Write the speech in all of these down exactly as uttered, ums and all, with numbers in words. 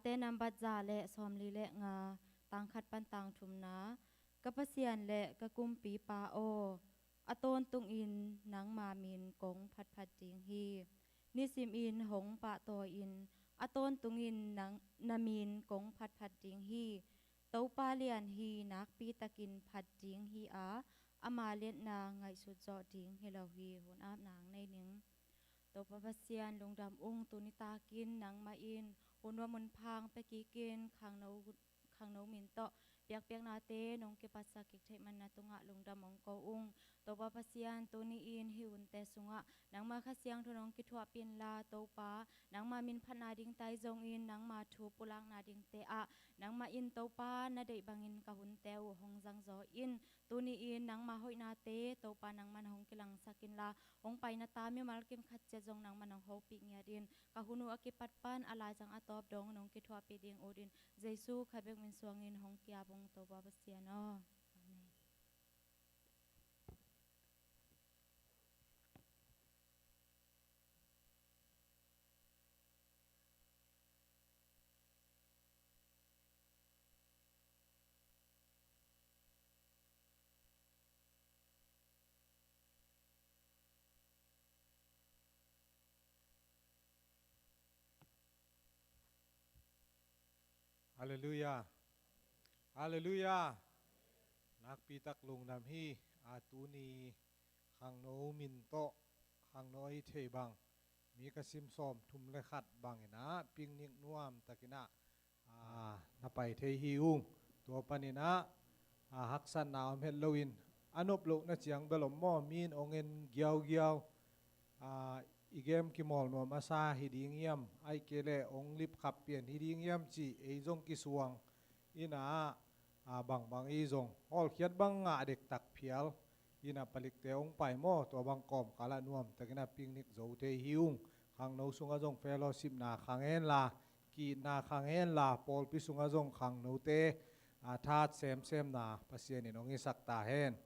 Korinthte nambat za le sawmli le nga, tang khat pan tang thumna. Ka Pasian le ka Kumpipa aw, a tawntungin nangma min kong phatphat ding hi. Nisimin hong pahtawi-in a tawntungin nang, na min kong phatphat ding hi. Topa lian hi, nakpitakin phat ding hi a, ama liatna ngaihsut zawh ding hi lo hi. Hun ap nang nei ning. Topa Pasian, lungdam ung, tuni takin nangmah in hun nuam hun phang pia kikin khangno, khangno min tawh biakpiaknate nong kipatsak kik theih man na tungah lungdam ong ko ung. Topa Pasian, tuni in hih hunte sungah nangma Kha Siangtho nong kithuahpih inla, Topa, nangma min phatna ding tai zongin nangma thu pulakna dingte ah nangmah in, Topa, na deih bangin ka hunte uh hong zangzaw in. Tuni in nangma hoihnate, Topa, nangman hong kilangsak inla, hong paina ta mimal kim khat ciat zong nangman hong hopih ngiat in. Ka hun uh a kipat pan a laizang a tawp dong nong kithuahpih ding ut in, Jesu khat bek min suangin hong ki-ap ung, Topa Pasian aw. Amen. Halleluiah. Halleluiah. Nakpitak lungdam hi. A, tuni khangno min tawh khangno a hi thei bang, mi ka sim sawmthum le khat bangin ah picnic nuam takin ah, a, na pai thei hi ung. Tua panin ah, a, haksatna om het loin, a nop lohna ciang bel om maw, mi in ong en giaugiau, a, i game kimawl nuam a sa hi ding hiam, ahih kei leh ong lipkhap pian hi ding hiam ci, ei zong kisuang in ah, a, bangbang i zong hawlkhiat bang ngah dektak phial in ah, palikte ong pai maw, tua bang kawmkal ah nuam takin ah picnic zo thei hi ung. Khangno sungah zong fellowshipna khang henla, ki-itna khang henla, pawlpi sungah zong khangnote, a, that semsemna Pasian in ong hisak ta hen.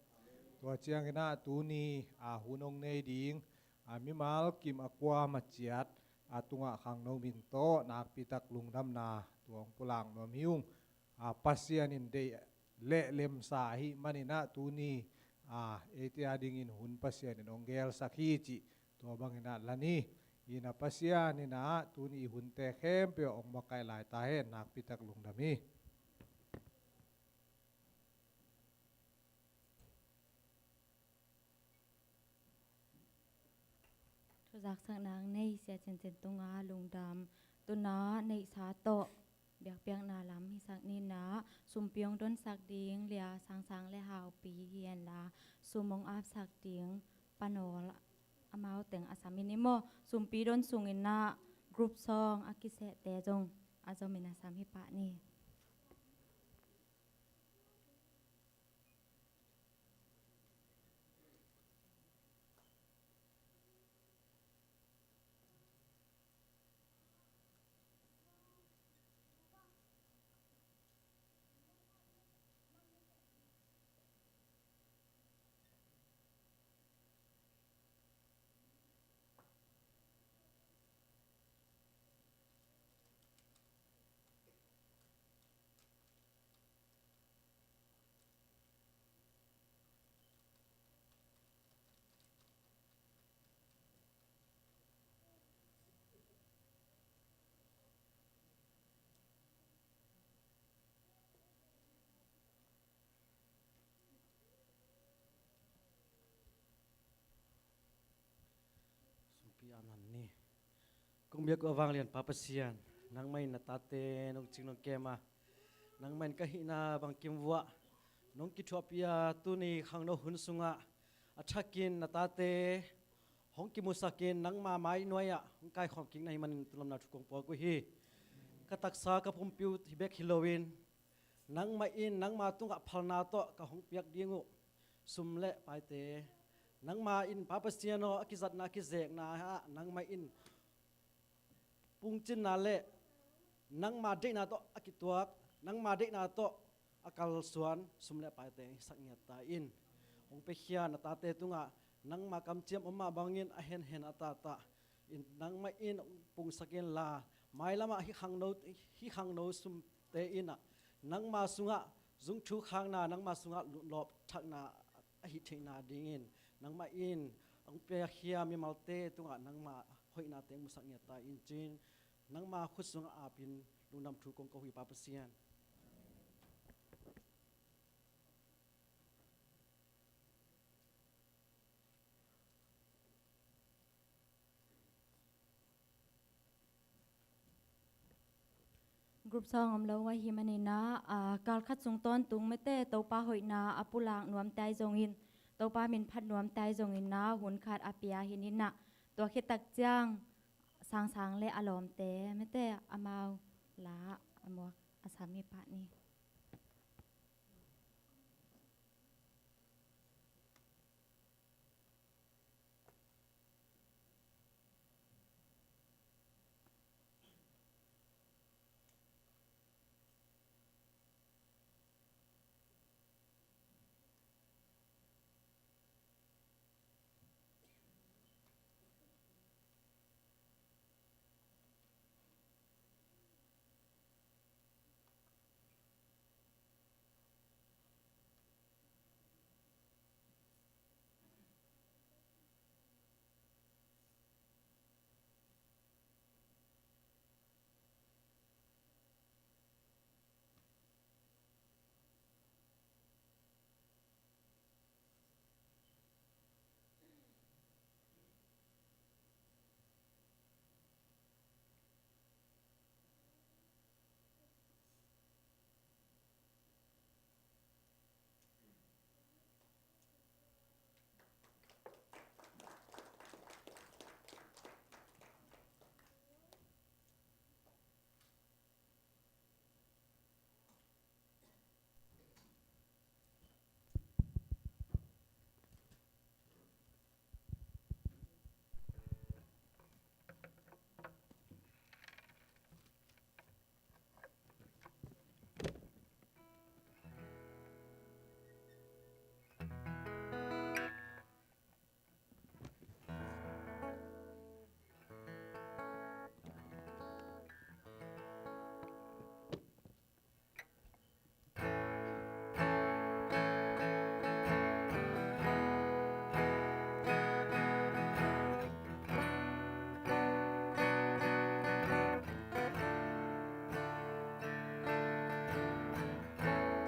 Tua ciangin ah tuni, a, hun ong nei ding, a, mimal kim a kuama ciat, a, tungah khangno min tawh nakpitak lungdamna tua ong pulak nuam hi ung. A, Pasian in deih le lemsa ahih manin ah tuni, a, eite a dingin hun Pasian in ong gelsak hi cih tua bangin ah la ni. In ah Pasian in ah tuni i hunte khempeuh ong makaih lai ta hen, nakpitak lungdam hi. Thuzaksak nang nei Sia Cincin tungah lungdam. Tuna neihsa tawh biakpiakna lam hisak ni in ah, sumpi ong donsak ding Lia Sangsang le Haupi hi henla, sum ong apsak ding Pa Nawl, amau teng a sam hi ni maw. Sumpi don sungin ah group song a kisehte zong a zomin a sam hi pah ni. Sumpi aman ni. Kong biak uh a vanglian Pa Pasian, nangmah in na tate nong cing nong kem a, nangmah in ka hihna bangkim vuah nong kithuahpih a, tuni khangno hun sungah a thakin na tate hong kimusakin nangma mai nuai-ah hong kaikhawm kik na hih manin tua lamna thu kong puak uh hi. Ka taksa ka pumpi uh hi bek hi loin, nangmah in nangma tungah phalna tawh ka hong piak ding uh sum le paite, nangma in Pa Pasian aw, a kizatna a kizekna ah nangmah in pungcinna le nangma deihna tawh a kituak, nangma deihna tawh a kalsuan sum le paite hisak ngiat ta in. Hong piakhia na tate tungah nangma kamciam om mah bangin a henhen a tahtah in nangmah in pungsak inla, Mailamah hih khangno, hih khangno sumte in ah nangma sungah zungthuk khakna, nangma sungah lawpthakna a hih theihna dingin nangmah in a hong piakhia mimalte tungah nangma hoihnate musak ngiat ta in, ci-in nangma khut sungah apin lungdam thu kong ko hi, Pa Pasian. Group song om lo ahih manin ah, kal khat sung tawntung mete Topa hoihna a pulak nuamte ahi zongin, Topa min phat nuamte ahi zongin ah, hun khat a pia hi in ah, tua khit tak ciang Sang Sang le a lawmte mete amau la a muak a sam hi pah ni.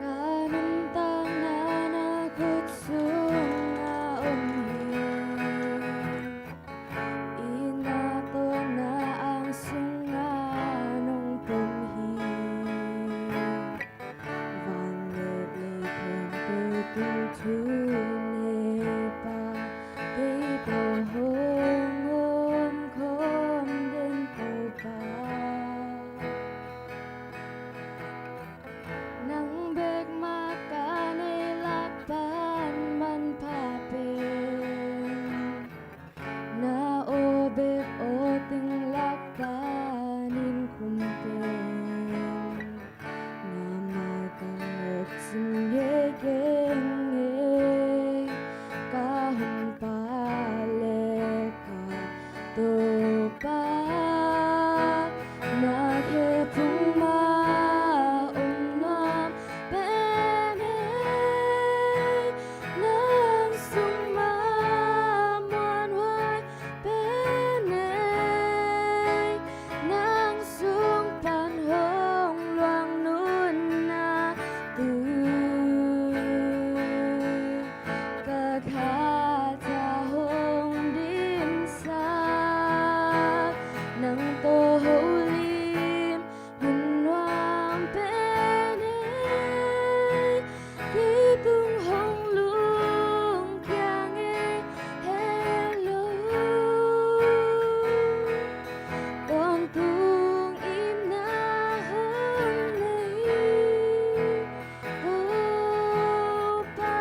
Ka nuntakna na khut sungah om hi. I na tawh na ang sungah nong pom hi. Van le lei khempeuh tung thu nei pa, kei tawh hong om khawm den Topa. Nang bek mah ka neih lak pan manpha pen, na aw bek aw ding lak panin khum pen, na mai ka nget cin ngei ngei, ka hong pa le ka Topa, na khe phung mah om nuam pen ei, nang sung mah muanhuai pen ei, nang sung pan hong luang nunna tu ka khat a hong dimsak, nang tawh holim hun nuam pen ei, kei tung hong lungkia ngei helo. Tawntung itna hong nei Topa.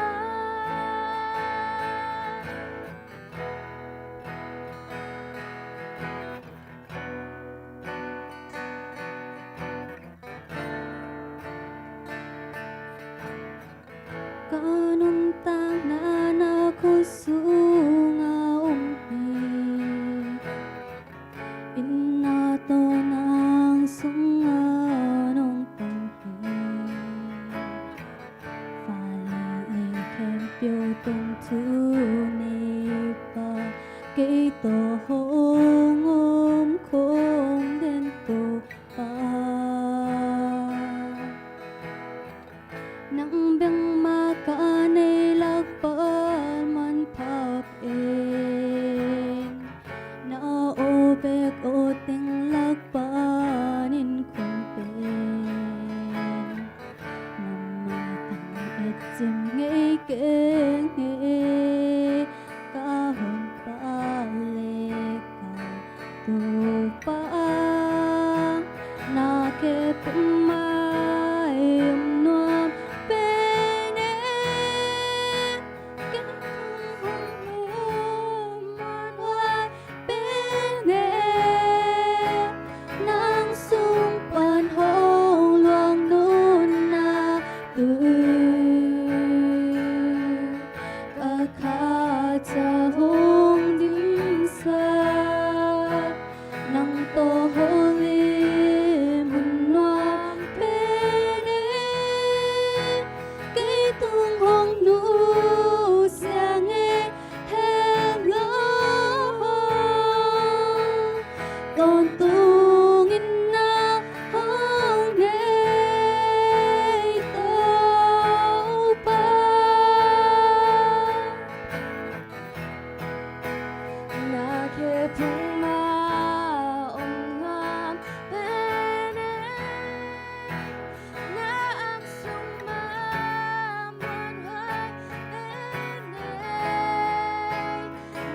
Ka nuntakna na khut sungah om hi. I na tawh na Tung thu nei pa, kei tawh hong om khong den Topa. Nang bek mah ka nei lak pan manpha pen, na aw bek aw teng lak panin khum pen, nangmah tang et cim ngei keng e, ka honpa le ka Topa, na khe pum mai om nuam pen e, kei hong om man huai pen e, nang sung pan hong luang nunna tui, ka khat ciat hong dimsak, nang tawh hong lim hun nuam pen e, kei tung hong nusia ngei het lo. Tawntung in na hong nei Topa, na khe pum mai om nuam pen e, nang sung mah man huai pen e,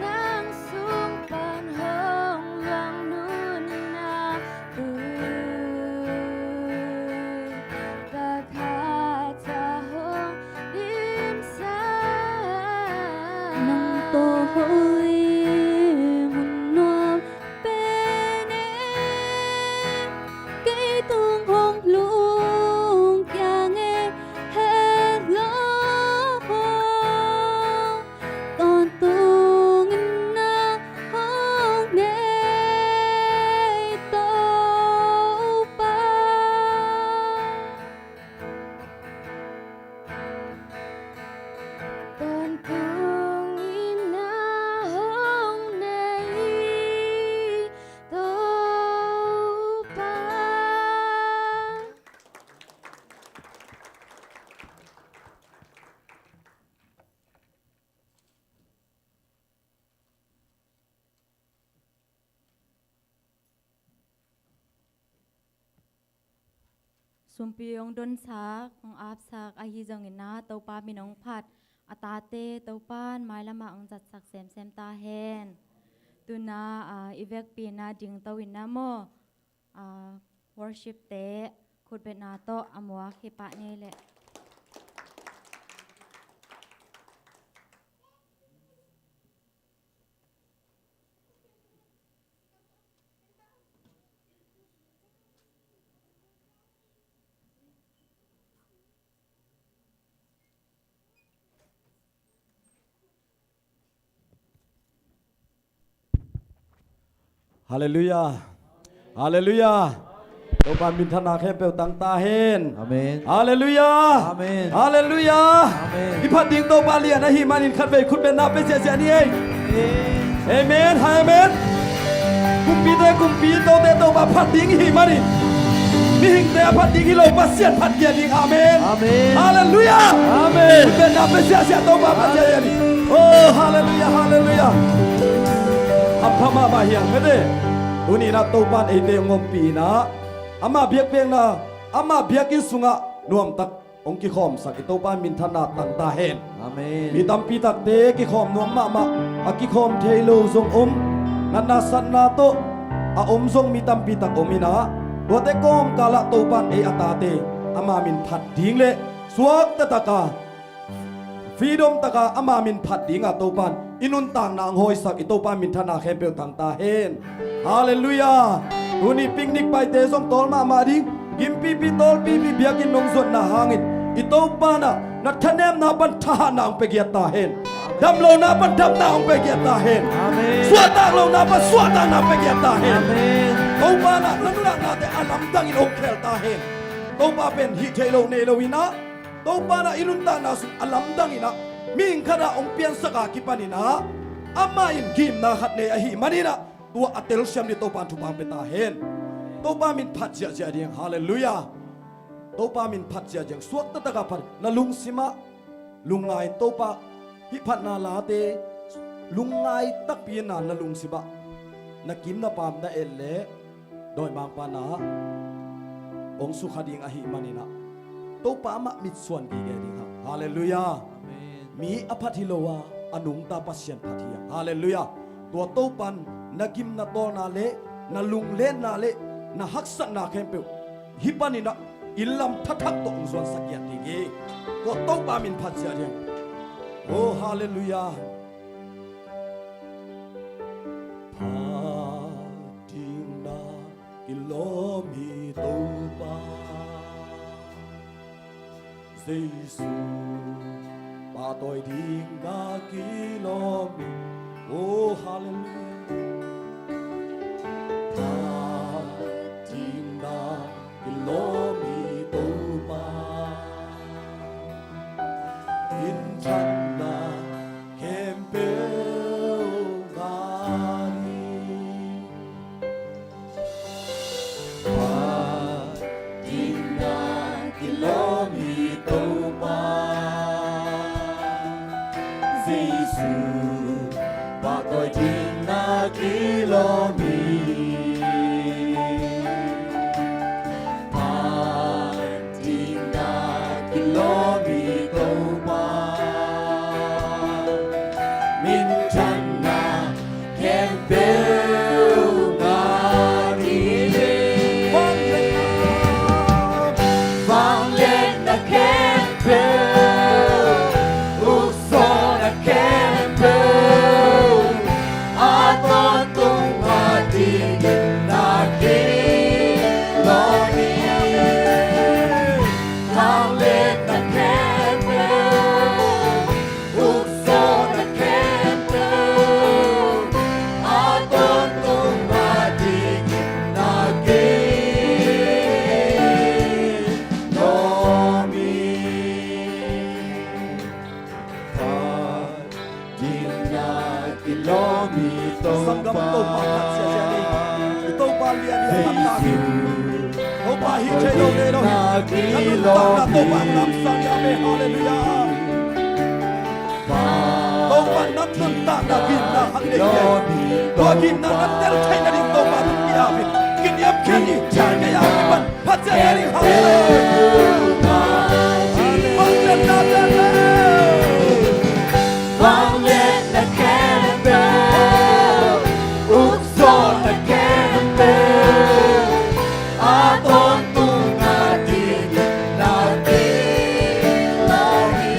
nang sung pan hong luang nunna tui, ka khat ciat hong dimsak, nang tawh hong lim hun nuam pen e, kei tung hong lungkia ngei het lo. Tawntung in na hong nei Topa, tawntung in na hong nei Topa. Sumpi hong donsak, hong apsak ahi zongin ah Topa min hong phat a tate Topa in mailam ah hong zatsak semsem ta hen. Tu-in ah, ah, i vekpi-in ah dingto in ah maw, ah, worship-te khutbetna tawh a muak hi pah ni leh. Halleluiah. Halleluiah. Topa minthanna khempeuh tang ta hen. Amen. Halleluiah. Amen. Halleluiah. Amen. I phat ding Topa lian ahih manin khatvei khutbetna pia ziahziah ni ei. Amen. Amen. Ha, amen. Kumpite kumpi, tote Topa phat ding i hih manin, mihingte a phat ding hi lo, Pasian phat kia ding. Amen. Amen. Halleluiah. Amen. Khutbetna pia ziahziah, Topa phat ziahziah ni. Oh, halleluiah, halleluiah. A pha mahmah hi hang, mete. Tuni-in ah Topa in eite hong ompih in ah, ama biakpiakna, ama biakinn sungah nuamtak hong kikhawmsak i Topa minthanna tang ta hen. Amen. Mi tampi takte kikhawm nuam mahmah, a kikhawm thei lo zong om, natna satna tawh a om zong mi tampi tak om in ah, tuate kawmkal ah Topa in ei a tate ama min phat ding le suakta taka, freedom taka ama min phat dinga Topa in i nuntakna hong hawisak i Topa minthanna khempeuh tang ta hen. Halleluiah. Tuni picnic paite zong tawl mahmah ding, gimpipi tawlpipi biakinn nong zuatna hangin i Topa in ah na thanemna pan thahatna hong pia giat ta hen. Damlohna pan damna hong pia giat ta hen. Amen. Suahtak lohna pan suahtakna pia giat ta hen. Amen. Topa in ah na nuntaknate a lamdangin hong khel ta hen. Topa pen hih theih loh nei lo in ah, Topa in ah i nuntakna sung a lamdangin ah Mihing khat ah hong piansak a kipanin ah amah in gimna khat nei ahih manin ah tua a telsiam ding Topa in thupha hong pia ta hen. Topa min phat ziahziah ding. Halleluiah. Topa min phat ziahziah, suak taktak a phat. Na lungsim ah lungngai in Topa hih phatna late lungngai takpi in na lungsim ah na kim na pam na et leh dawimangpa in ah hong sukha ding ahih manin ah Topa amah mitsuan gige ding hang. Halleluiah. Amen. Mi a phat hi lo a, a nungta Pasian phat hi hang. Halleluiah. Tua Topa in na gimna tawlna le na lunglenna le na haksatna khempeuh hih panin ah inn lam tha thak tawh hong zuansak kiat ding hi. Tua Topa min phat ziahziah. Oh, halleluiah. Phat ding na kilawm hi Topa Jesu, pahtawi ding na kilawm hi. Oh, halleluiah. Phat ding na kilawm hi Topa, minthanna khempeuh ngah hi. Phat ding na kilawm hi Topa Jesu, pahtawi ding na kilawm hi. Phat ding na kilawm hi Topa, minthanna khempeuh ngah hi. Vangliatna khempeuh, ukzawhna khempeuh, a tawntung a dingin na kilawm hi. Vangliatna khempeuh, ukzawhna khempeuh, a tawntung a dingin na kilawm hi. Phat ding na kilawm hi Topa. Sanggam, Topa phat ziahziah ding. I Topa lian hi a, phat ta ding. Topa hi thei lo le lo hi. Na nuntakna Topa in lamsang hi. Amen. Halleluiah. Topa in na nuntakna gimna khat nei hi. Tua gimna na tel theihna ding Topa in hong ki-ap hi. Kiniamkhiat ni. Thei kei a kipan phat ziahziah ding. Halleluiah. Vangliatna khempeuh, vangliatna khempeuh, ukzawhna khempeuh, a tawntung a dingin na kilawm hi.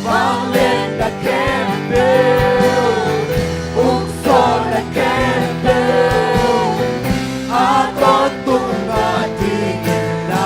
Vangliatna khempeuh, ukzawhna khempeuh, a tawntung a dingin na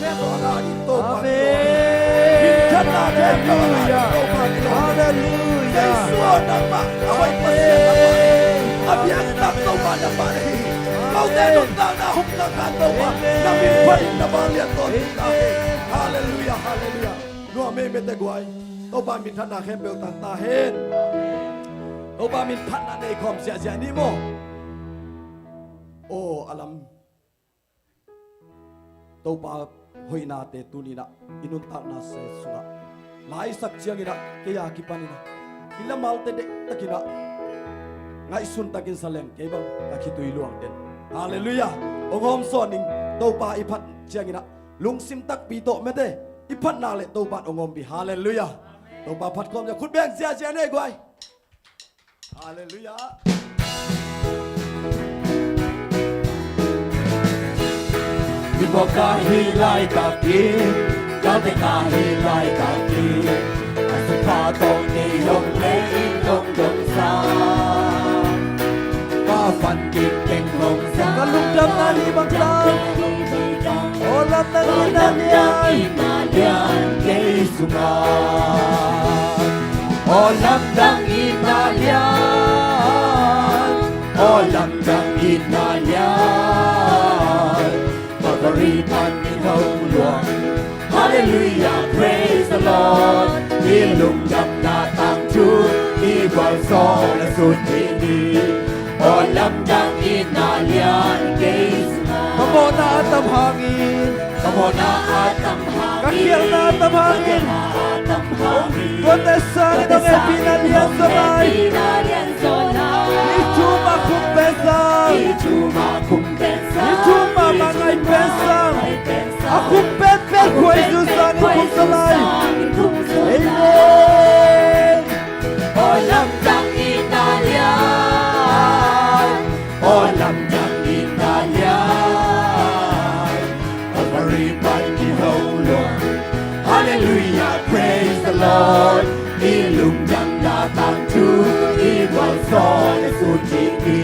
Amen. Hallelujah. Hallelujah. Amen. Amen. Hallelujah, hallelujah. Nuam ei mete guai. Topa minthanna khempeuh tang ta hen. Topa minthanna nei khawm ziahziah ni maw. Aw, a lam Topa hoihnate tuninah i nuntakna se sungah laisak cianginah kei a kipaninah i lamalte dektakinah ngaihsun takin sa leng kei bang ka khitui luang den. Halleluiah. Ong hawm sawn ning. Topa i phat cianginah lungsim takpi tawh mete i phatna le Topa ong hawmpi. Halleluiah. Topa phat khawm cia khut beng ziahziah nei guai. Halleluiah. Hih bawk ah hih laitakin, galte ka hih laitakin, a sipha tawh kei hong lei in dongdong sa. Ka fan kik teng hong sa. Ka lungdamna hih bang tang. Aw lamdang itna lian, kei sungah. Aw lamdang itna lian, aw lamdang itna lian, Calvary pan min hong luang. Halleluiah, praise the Lord. I lungdamna tangthu i gualzawhna sut dih ni. Aw lamdang itna lian kei sungah. Ka mawhna a tam hangin, ka mawhna a tam hangin, ka khialhna a tam hangin, ka khialhna a tam hangin, tuate sangin hong hehpihna lian zaw lai. Hih thu mah khum pen sang, hih thu mah khum pen sang, hih thu mah mah ngai pen sang, a khum pen pen khua i zui sangin khum zaw lai. Amen. Aw lamdang itna lian, aw lamdang itna lian, Calvary pan min hong luang. Halleluiah, praise the Lord. I lungdamna tangthu i gualzawhna sut dih ni.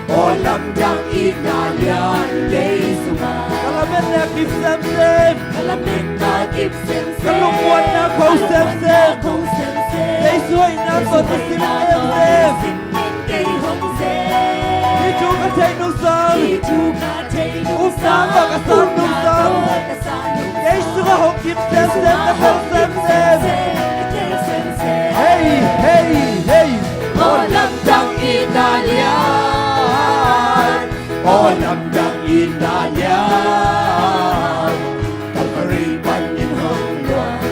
Aw lamdang itna lian kei sungah. Ka lametna kim semsem, ka lametna kim semsem, ka lungmuanna kho semsem, kho semsem, Jesu hoihna tawh na sim semsem. Hih thu ka theih nung sang, hih thu ka theih nung sang, upna tawh ka san nung sang, kei sungah hong kim semsem, ka tel semsem. Hei, hei, hei. Aw lamdang itna lian, aw lamdang itna lian, Calvary pan min hong luang.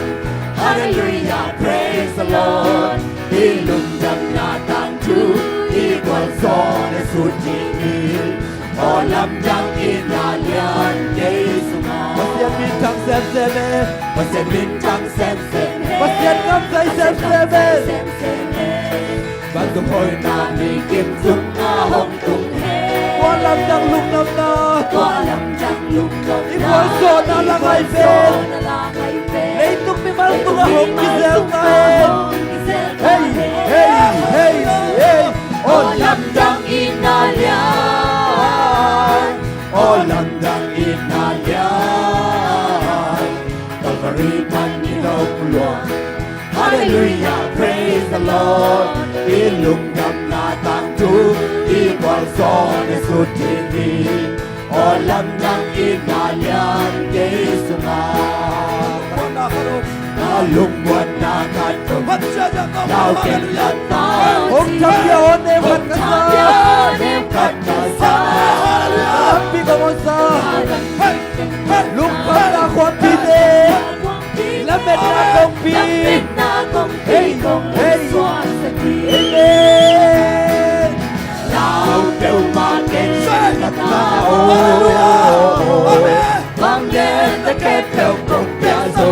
Halleluiah, praise the Lord. I lungdamna tangthu i gualzawhna sut dih ni. Aw lamdang itna lian kei sungah. Pasian minthang semsem e. Pasian minthang semsem e. Pasian ngamzai semsem e. Semsem e. Vantung hoihna mi kim sungah hong tung hen. Tua lamdang lungdamna, tua lamdang lungdamna, i gualzawhna la ngai pen, leitung mimal tungah hong kizel ta hen. Hei, hei, hei, hei. Aw lamdang itna lian, aw lamdang itna lian, Calvary pan min hong luang. Halleluiah, praise the Lord. I lungdamna tangthu i gualzawhna sut dih ni. Aw lamdang itna lian kei sungah. Na lungmuanna khat om. Lau kei lam ta. Hong tham pia aw nem khat ka sa. Hong tham pia aw nem khat ka sa. Halleluiah. Lampi kong hong sa. Hei, hei. Lungkhamna khuampite, lametna kongpi, lametna kongpi, hei, kong hei, suaksak hi. Amen. Lau peuhmah ken na ta aw. Amen. Bang den na ke peuh kong pia zo.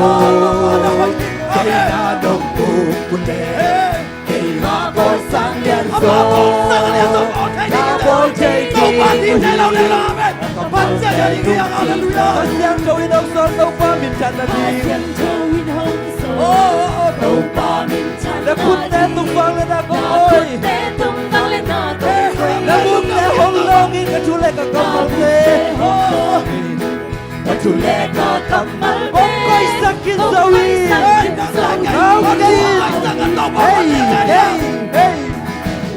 Kei na dong kuk kul le. Kei mah Kawlsang lian zaw, na bawl thei ding uh hi. Ka bawl thei ding uh hi. Kha Siangtho in hong sawl Topa minthanna ding. Kha Siangtho in hong sawl Topa minthanna ding. Na khutte tung vang le na kong hoih. Na khutte tung vang le na kong hoih. Na mukte hong lawng in ka thu le ka kammalte. Na mukte hong lawng in. Thulekna kammalte kong koihsak khin zo hi. Kong koihsak khin zo hi. Hei, hei, hei.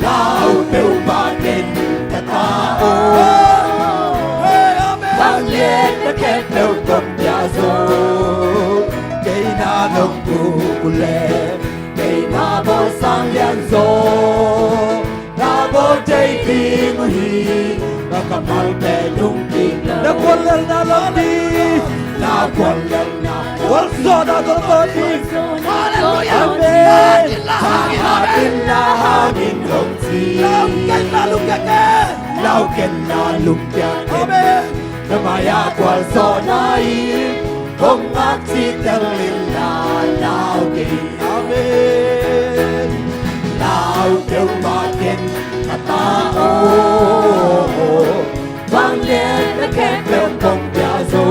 Lau peuhmah ken ka ta aw. Vangliatna khempeuh kong pia zo. Kei na nong buk uh leh kei na bawl sang lianzaw. Na bawl thei ding uh hi. Na kammalte lungkim lo. Na kuanlelhna lam ding. Na kuanlelhna lam ding. Gualzawhna tawh tawh ding. Halleluiah. Amen. Hangin la hangin la hangin hong ci. Lau ken la lungkia ken. Lau ken la lungkia ken. Amen. Na mai-ah gualzawhna in hong ngak cih tel in la lau kei. Amen. Lau peuhmah ken ka ta aw. Vangliatna khempeuh kong pia zo.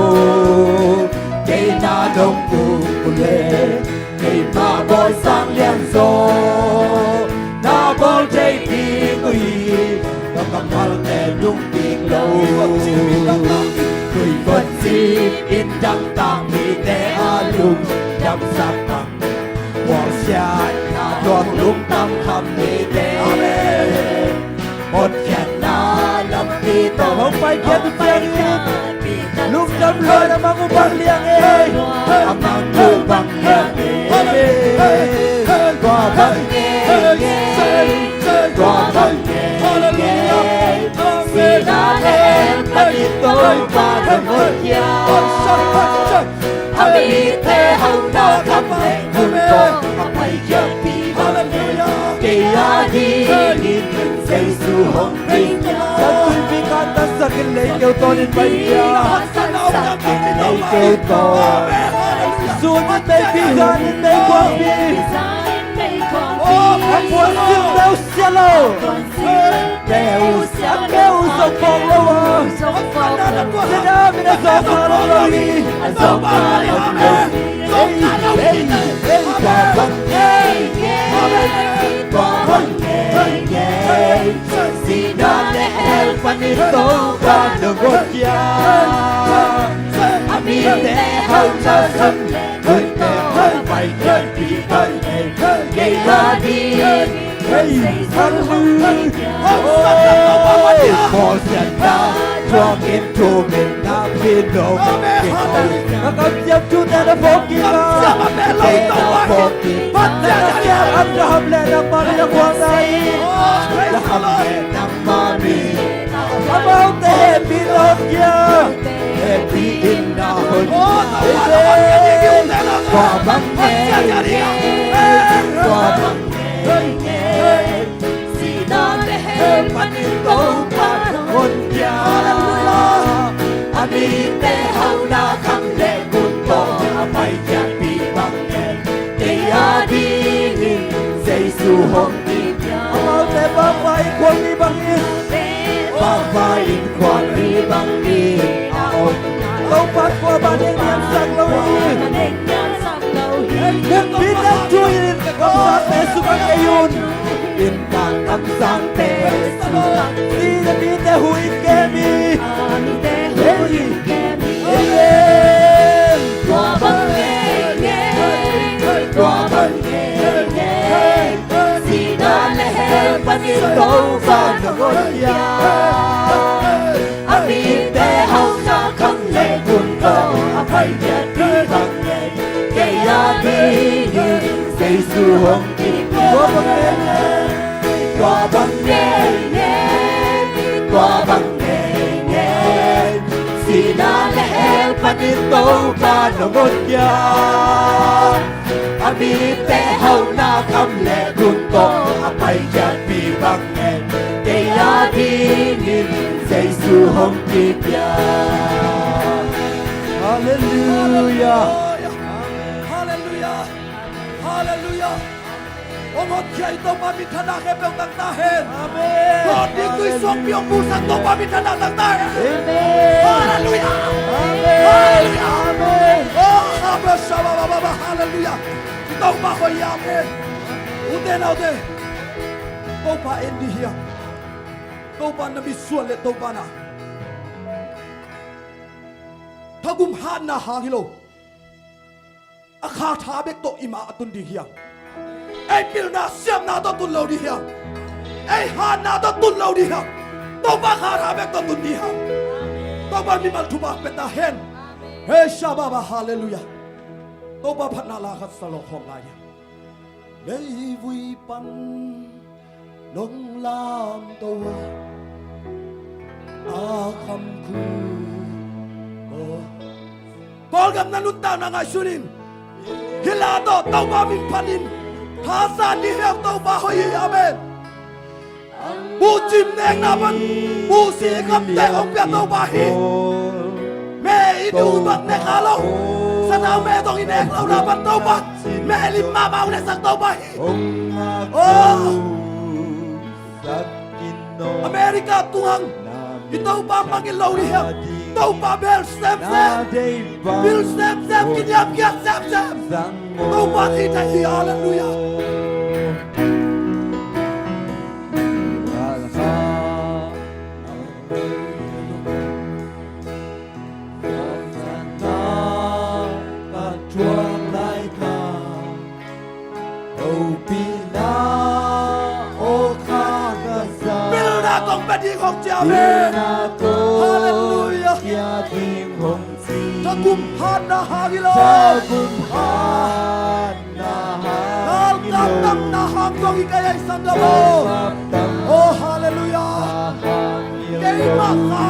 Kei na nong buk uh leh kei na bawl sang lianzaw. Na bawl thei ding uh hi. Na kammalte lungkim lo. Tuivon cip in dangtak mite a lungdamsak bang. Gualsiatna tuak lungdam kham mite. Amen. Hotkhiatna lampi tawh hong paikhiat uh ciangin lungdam lua in a mang uh bang liang ei. A mang uh bang liang ei. Tua bang ngei ngei. Tua bang ngei ngei. Sihna le hell panin Topa nong hotkhiat. A mite hauhna kham le gun tawh a paikhiatpih bang. Kei a dingin Jesu hong paikhiat. San tuipi khantasak in lei keu tawnin paikhiat. Khantasak in lei keu tawn. Sun in meipi, zan in meikuangpi. A puansilhte uh sia lo. Te uh, a te uh zong phawk lo a. Sihna min a zawng kha lo hi. A zawng kha lo hi. Ei, ei, ei, tua bang ngei ngei. Tua bang ngei ngei. Sihna le hell panin Topa nong hotkhiat. A mite hauhna kham le gun tawh a paikhiatpih bang ngei ngei. Kei a dingin Hei, hallelujah. Oh, Pasian na thuak in thum in na pia nop. Amen. Hallelujah. Na kamciam thute na phawk kik a. Kamciam a beh lo, Topa. Pasian na siam Abraham le nangmah min a khualna hi. Oh, praise the Lord. Amaute hehpihna hong pia. Hehpihna hong pia. Amen. Tua bang ngei ngei. Tua bang ngei ngei. Sihna le hell panin Topa nong hotkhiat. A mite hauhna kham le gun tawh a paikhiatpih bang ngei. Kei a dingin Jesu hong kipia. Amaute vangvai khualni bangin. Vangvai in khualni bangin a om. Topa khua mah neng niamsak lo hi. Mipite thu in kamsangte sukha kei un. In kamsangte sukha. Sihna mite hu in kem hi. Amen. Tua bang ngei ngei. Tua bang ngei ngei. Sihna le hell panin Topa nong hotkhiat. A mite hauhna kham le gun tawh a paikhiatpih bang ngei. Kei a dingin Jesu hong kipia. Tua bang ngei ngei. Tua bang ngei ngei. Sihna le hell panin Topa nong hotkhiat. A mite hauhna kham le gun tawh a paikhiatpih bang ngei. Kei a dingin Jesu hong kipia. Halleluiah. Halleluiah. Halleluiah. Hong hotkhiat i Topa minthanna khempeuh tang ta hen. Amen. Lawt ding tui suangpi hong pusak Topa minthanna tang ta hen. Amen. Halleluiah. Amen. Halleluiah. Amen. Oh, Abba, Shabba, Baba, Baba. Halleluiah. Topa hoih, amen. Ute naute, Topa en dih hiam? Topa na mitsuan le Topa na Thagum hatna hang hi lo. A kha tha bek tawh i mah a tun ding hiam? Ei pilna siamna tawh tun lo ding hiam? Ei hatna tawh tun lo ding hiam? Topa kha tha bek tawh tun ding hiam? Topa mimal thupha pia ta hen. Hei shababa, halleluiah. Topa phatna la khat sa lo khawm lai ding. Leivui pan nong lamto a, a kham khu ko. Kawlgam na nuntakna ngaihsun in. Hih la tawh Topa min phat in. Thasan ni heuh Topa hoih hi, amen. Bucim nekna pan buci kamte hong pia Topa hi. Me i du bang nek a lo. Sanau me dong i nek lo na pan Topa. Me lim mahmah hong neksak Topa hi. Oh. America tung hang i Topa mangngilh lo ding hiam? Topa bel semsem, bil semsem, kiniamkhiat semsem. Topa thei thei hi, halleluiah. Pilna kong pia ding hong ci, amen. Halleluiah. Thagum hatna hang hi lo. Galkap tamna hang zong hi kei ei, sanggam aw. Oh, halleluiah. Keimah kha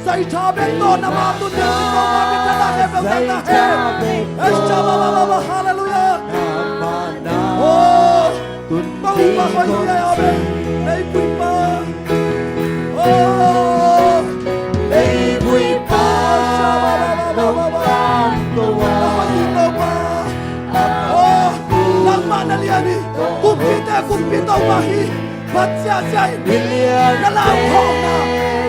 zaitha bek tawh na mah tun ding ci, Topa min thang ta hen, bel thang ta hen. Ei shababa, halleluiah. Oh, Topa hoih hi, amen. Leivui pa. Oh, Leivui pa nong lamto a, na hoih hi Topa. Oh, nangmah na lian hi. Kumpite kumpi Topa hi. Phat siasia in na laukhawmna,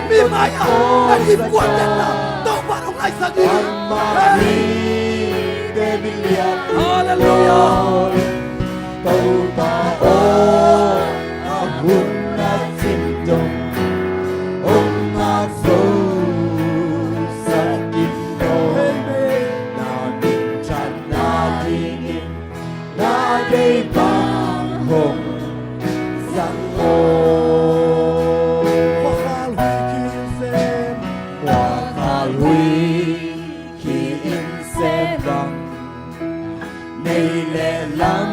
mi mai-ah na dipkuan denna Topa hong laisak hi. Halleluiah. Topa aw, a hun a cin dong hong ngak zo sak in aw. Na minthanna dingin na deih bang hong zang aw. Khuakhal huih khi inn sem, khuakhal huih khi inn sem bang, nei le lam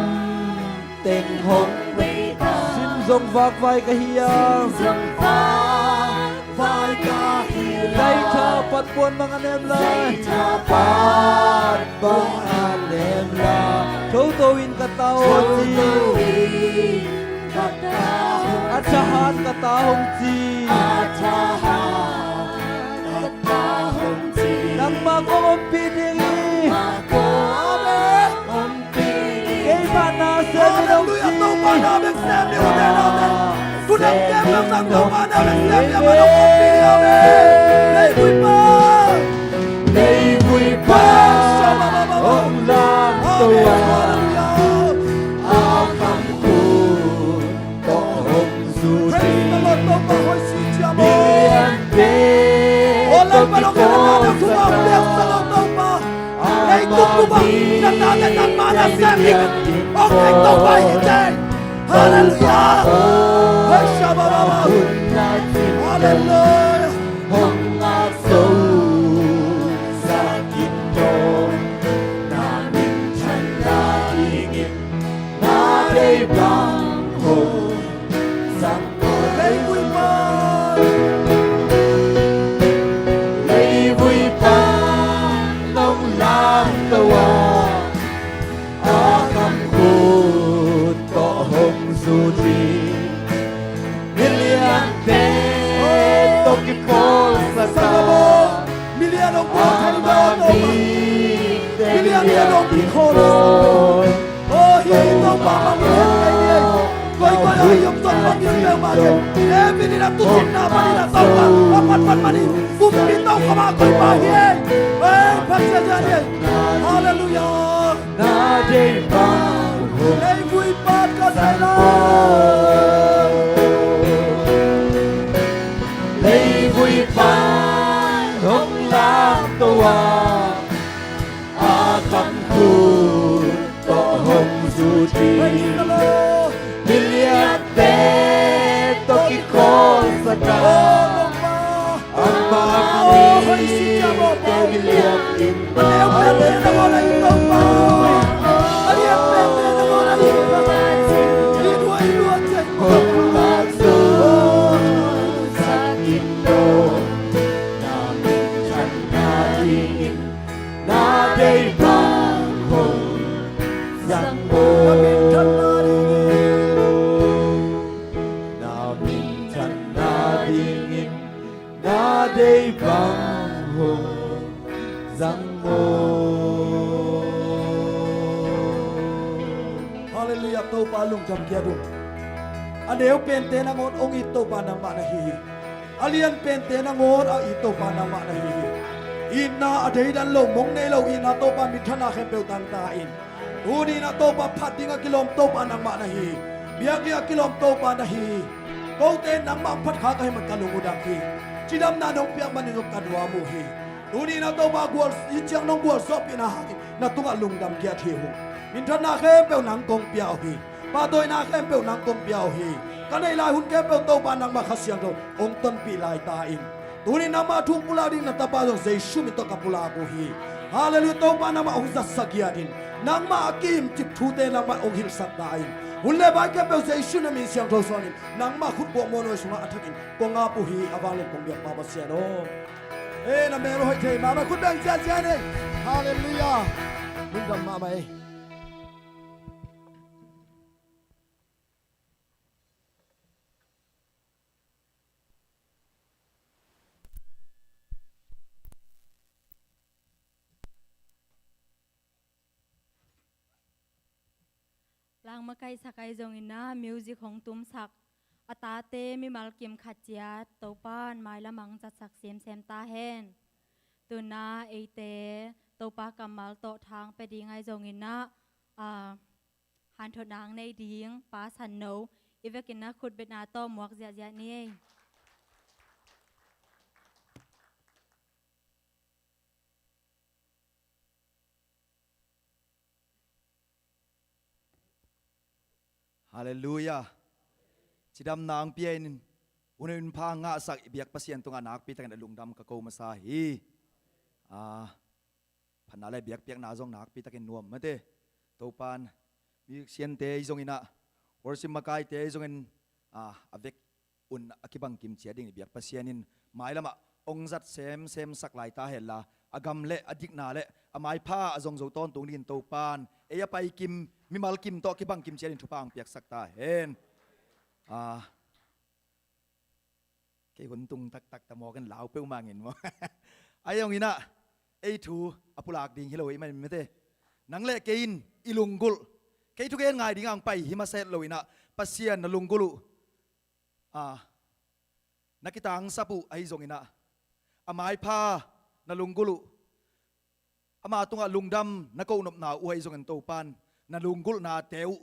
teng hong vei ta. Sim zong vakvai ka hiam? Sim zong vakvai ka hiam? Zaitha pat puan bang a nem lai. Zaitha pat bang a nem lai. Thoto in ka ta aw ci. Thoto in ka ta aw ci. A thahat ka ta hong ci. A thahat ka ta hong ci. Nangmah kong ompih ding hi. Nangmah kong ompih ding hi. Keimah na sem in hong ci. Halleluiah, Topa na bek sem ni, amen, amen. Tuna kem lam sang Topa na bek sem ni, amen, hong ompih ding hi, amen. Leivui pa. Leivui pa hong lamto a, a kham khut tawh hong zu ding. Miliante tawh kikawlsak a, amah min lian ding. Halleluiah. Hei shababa. Halleluiah. Hong ngak zo sak in aw. Na minthanna dingin na deih bang hong zang aw. Leivui pa, Leivui pa nong lamto a, a kham khut tawh hong zu ding. Miliante tawh kikawlsak a, milian hong bawl thei ding, amah min, miliante hong kikawlsak. Oh, hi Topa bang in het kei ni ei. Koi koi a i om zong bang in peuhmah in, e, min in a tuucinna panin a Topa a phat phat panin kumpi tawh kha mah koi mah hi ei. Ei, phat siasia ni ei. Halleluiah. Na deih bang hong, Leivui pa ka deih lo. Leivui pa hong lamto a, Pankhut tawh hong zut hi. Miliante tawh kikhawlsak a, amah mi tawh milian in. Hong mak zo sak in, na minthanna dingin na deih bang hong zang maw. Na minthanna dingin, na minthanna dingin na deih bang hong zang maw. Halleluiah, Topa lungdam kiat un. A neu pente nangawn hong it Topa nangmah na hi hi. A lian pente nangawn a it Topa nangmah na hi hi. Itna a deidan lo, mong nei lo itna Topa minthanna khempeuh tangta in. Tuni-in ah Topa phat ding a kilawm Topa nangmah na hi. Biakinn a kilawm Topa na hi. Kote nangmah hong phat kha ka hih man ka lung uh dam hi. Cidamna nong piak manin zong ka nuam uh hi. Tuni-in ah Topa gual, hih ciang nong gualzawhpihna hangin na tungah lungdam kiat hi uh. Minthanna khempeuh nang kong pia uh hi. Pahtawina khempeuh nang kong pia uh hi. Ka neih lai hun khempeuh Topa nangmah Kha Siangtho hong tonpih lai ta in. Tuni nangmah thu hong pulak ding na tapa zong Jesu min tawh ka pulak uh hi. Halleluiah, Topa nangmah hong zatsak giat in. Nangmah a kihimcip thute nangmah hong hilhsak ta in. Hun le bai khempeuh Jesu na min siangtho suangin nangmah khutbuak muanhuai sungah a thakin kong ap uh hi. A vanglian kong biakpa Pasian aw. Ei, na mel uh hoih thei mahmah, khut beng ziahziah ei. Halleluiah. Lungdam mahmah ei. Langmakaihsak ahi zongin ah music hong tumsak a tate mimal kim khat ciat Topa'n mailam ah hong zatsak semsem ta hen. Tu-in ah eite Topa kammal tawh thang pia ding ahi zongin ah, ah, hanthotna nei ding Pa San No i vekin ah khutbetna tawh muak ziahziah ni ei. Halleluiah. Cidamna hong pia in, hun in pha ngahsak i biak Pasian tungah nakpi takin a lungdam ka ko masa hi. Ah, phatna le biakpiakna zong nakpi takin nuam mate. Topa'n musiciante ahi zongin ah, worship makaite ahi zongin, ah, a vek un a kibang kim ciat ding i biak Pasian in mailam ah hong zat semsem sak lai ta hen la, a gam le a dikna le a maipha a zong zo tawntung dingin Topa'n ei a pai kim, mimal kim tawh kibang kim ciat ding thupha hong piaksak ta hen. Ah, kei hun tung taktak ta mawk in lau peuhmah ngin maw. Ahi zongin ah ei thu a pulak ding hi lo ahih manin mate, nang le kei in i lunggulh, kei thugen ngai ding a hong pai hi masa het lo in ah, Pasian na lunggulh uh, ah, na kitangsap uh ahi zongin ah, a maipha na lunggulh uh, ama tungah lungdam na kohnopna uh ahi zongin Topa'n na lunggulhnate uh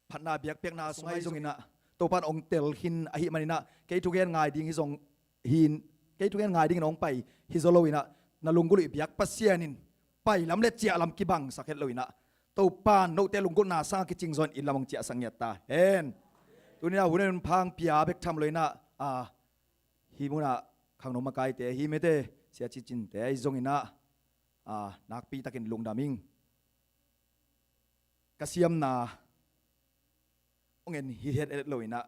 phatna biakpiakna sung ahi zongin ah Topa'n hong tel khin ahih manin ah, kei thugen ngai ding hi zong hin, kei thugen ngai dingin hong pai hi zaw lo in ah, na lunggulh uh i biak Pasian in pai lam le ciah lam kibangsak het lo in ah, Topa'n note lunggulhna sangah kicing zaw in inn lam hong ciahsak ngiat ta hen. Tuni-in ah hun in pha hong pia bek tham lo in ah, ah, hih munah khangno makaite, hih mite, sia cicinte ahi zongin ah, ah, nakpi takin lungdam ing. Ka siamna hong en hi het et lo in ah,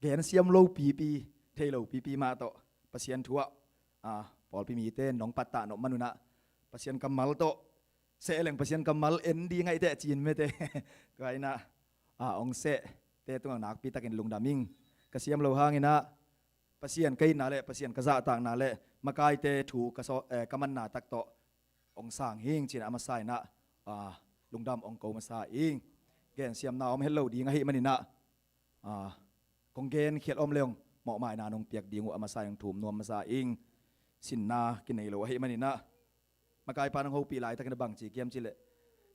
gen siam lo pipi, thei lo pipi mah tawh Pasian thu ah, ah, pawlpi mite nong pattah nop man un ah, Pasian kammal tawh seh leng Pasian kammal en ding ahih teh ci-in mete. Tua in ah, ah, hong sehte tungah nakpi takin lungdam ing. Ka siam lo hangin ah, Pasian ka itna le Pasian ka zahtakna le makaite thu ka saw, eh, ka manna tak tawh hong sang hi ing ci-in ah a masa in ah, ah, lungdam hong ko masa ing. Gensiamna om het lo ding ahih manin ah, ah, kong genkhial om leng mawhmaina nong piak ding uh a masa in hong thum nuam masa ing. Sinna kinei lo ahih manin ah, makaipa nong hopih laitakin a bang ci kiam cih leh,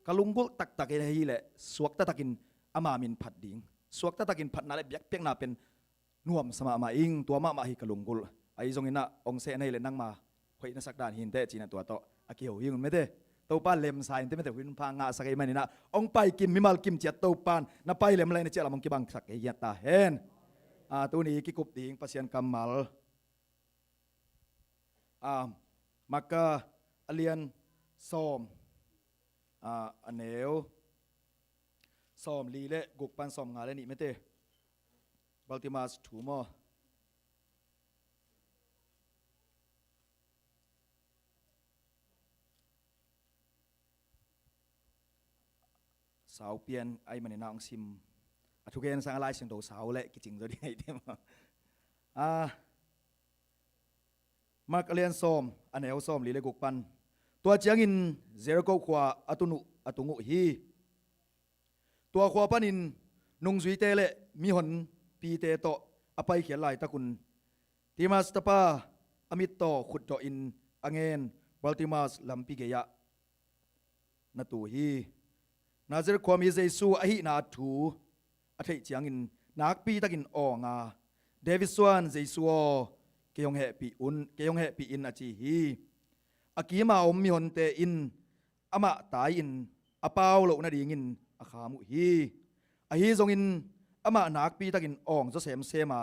ka lunggulh taktak in ahih leh suakta takin ama min phat ding, suakta takin phatna le biakpiakna pen nuamsa mahmah ing. Tua mahmah hi ka lunggulh. Ahi zongin ah hong seh na hih leh nangma hoih na sak dan hi inteh ci-in ah tua tawh a kiho hi ung mete. Topa lemsa in teh mite hun pha ngahsak ahih manin ah, hong pai kim, mimal kim ciat Topa in na pai lem lai na ciah lam hong kibangsak kei hiat ta hen. Ah, tuni kikup ding Pasian kammal. Ah, Marka a lian sawm, ah, a neu sawmli le guk pan sawmnga le nih mite. Bartimaeus thu maw. Sau pian ahih manin ah hong sim. A thugen sang a Lai Siangtho sau leh kicing zaw ding ahih teh maw. Ah, Mark a lian sawm, a neu sawmli le guk pan. Tua ciangin Jericho khua a tun uh, a tung uh hi. Tua khua panin nungzuite le mihonpite tawh a paikhiat laitakun Timaeus tapa a mittaw khutdawhin a ngen Bartimaeus lampi gei-ah na tu hi. Nazareth khuami Jesu ahihna thu a theih ciangin nakpitakin awng a, "David suan Jesu aw, kei hong hehpih un, kei hong hehpih in," a ci hi. A kima om mihonte in amah tai-in a pau loh nadingin a kham uh hi. Ahi zongin amah nakpitakin awng zaw semsem a,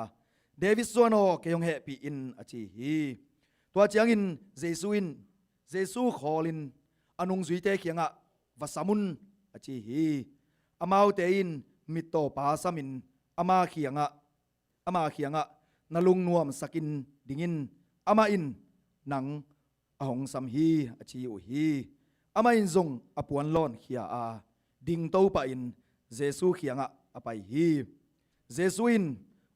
"David suan aw, kei hong hehpih in," a ci hi. Tua ciangin Jesu in, Jesu khawlin a nungzuite kiangah, "Va sam un," a ci hi. Amaute in mittawpa samin ama kiangah, ama kiangah, "Na lungnuamsakin dingin, amah in nang a hong sam hi," a ci uh hi. Amah in zong a puan lawnkhia a, dingto pahin Jesu kiangah a pai hi. Jesu in,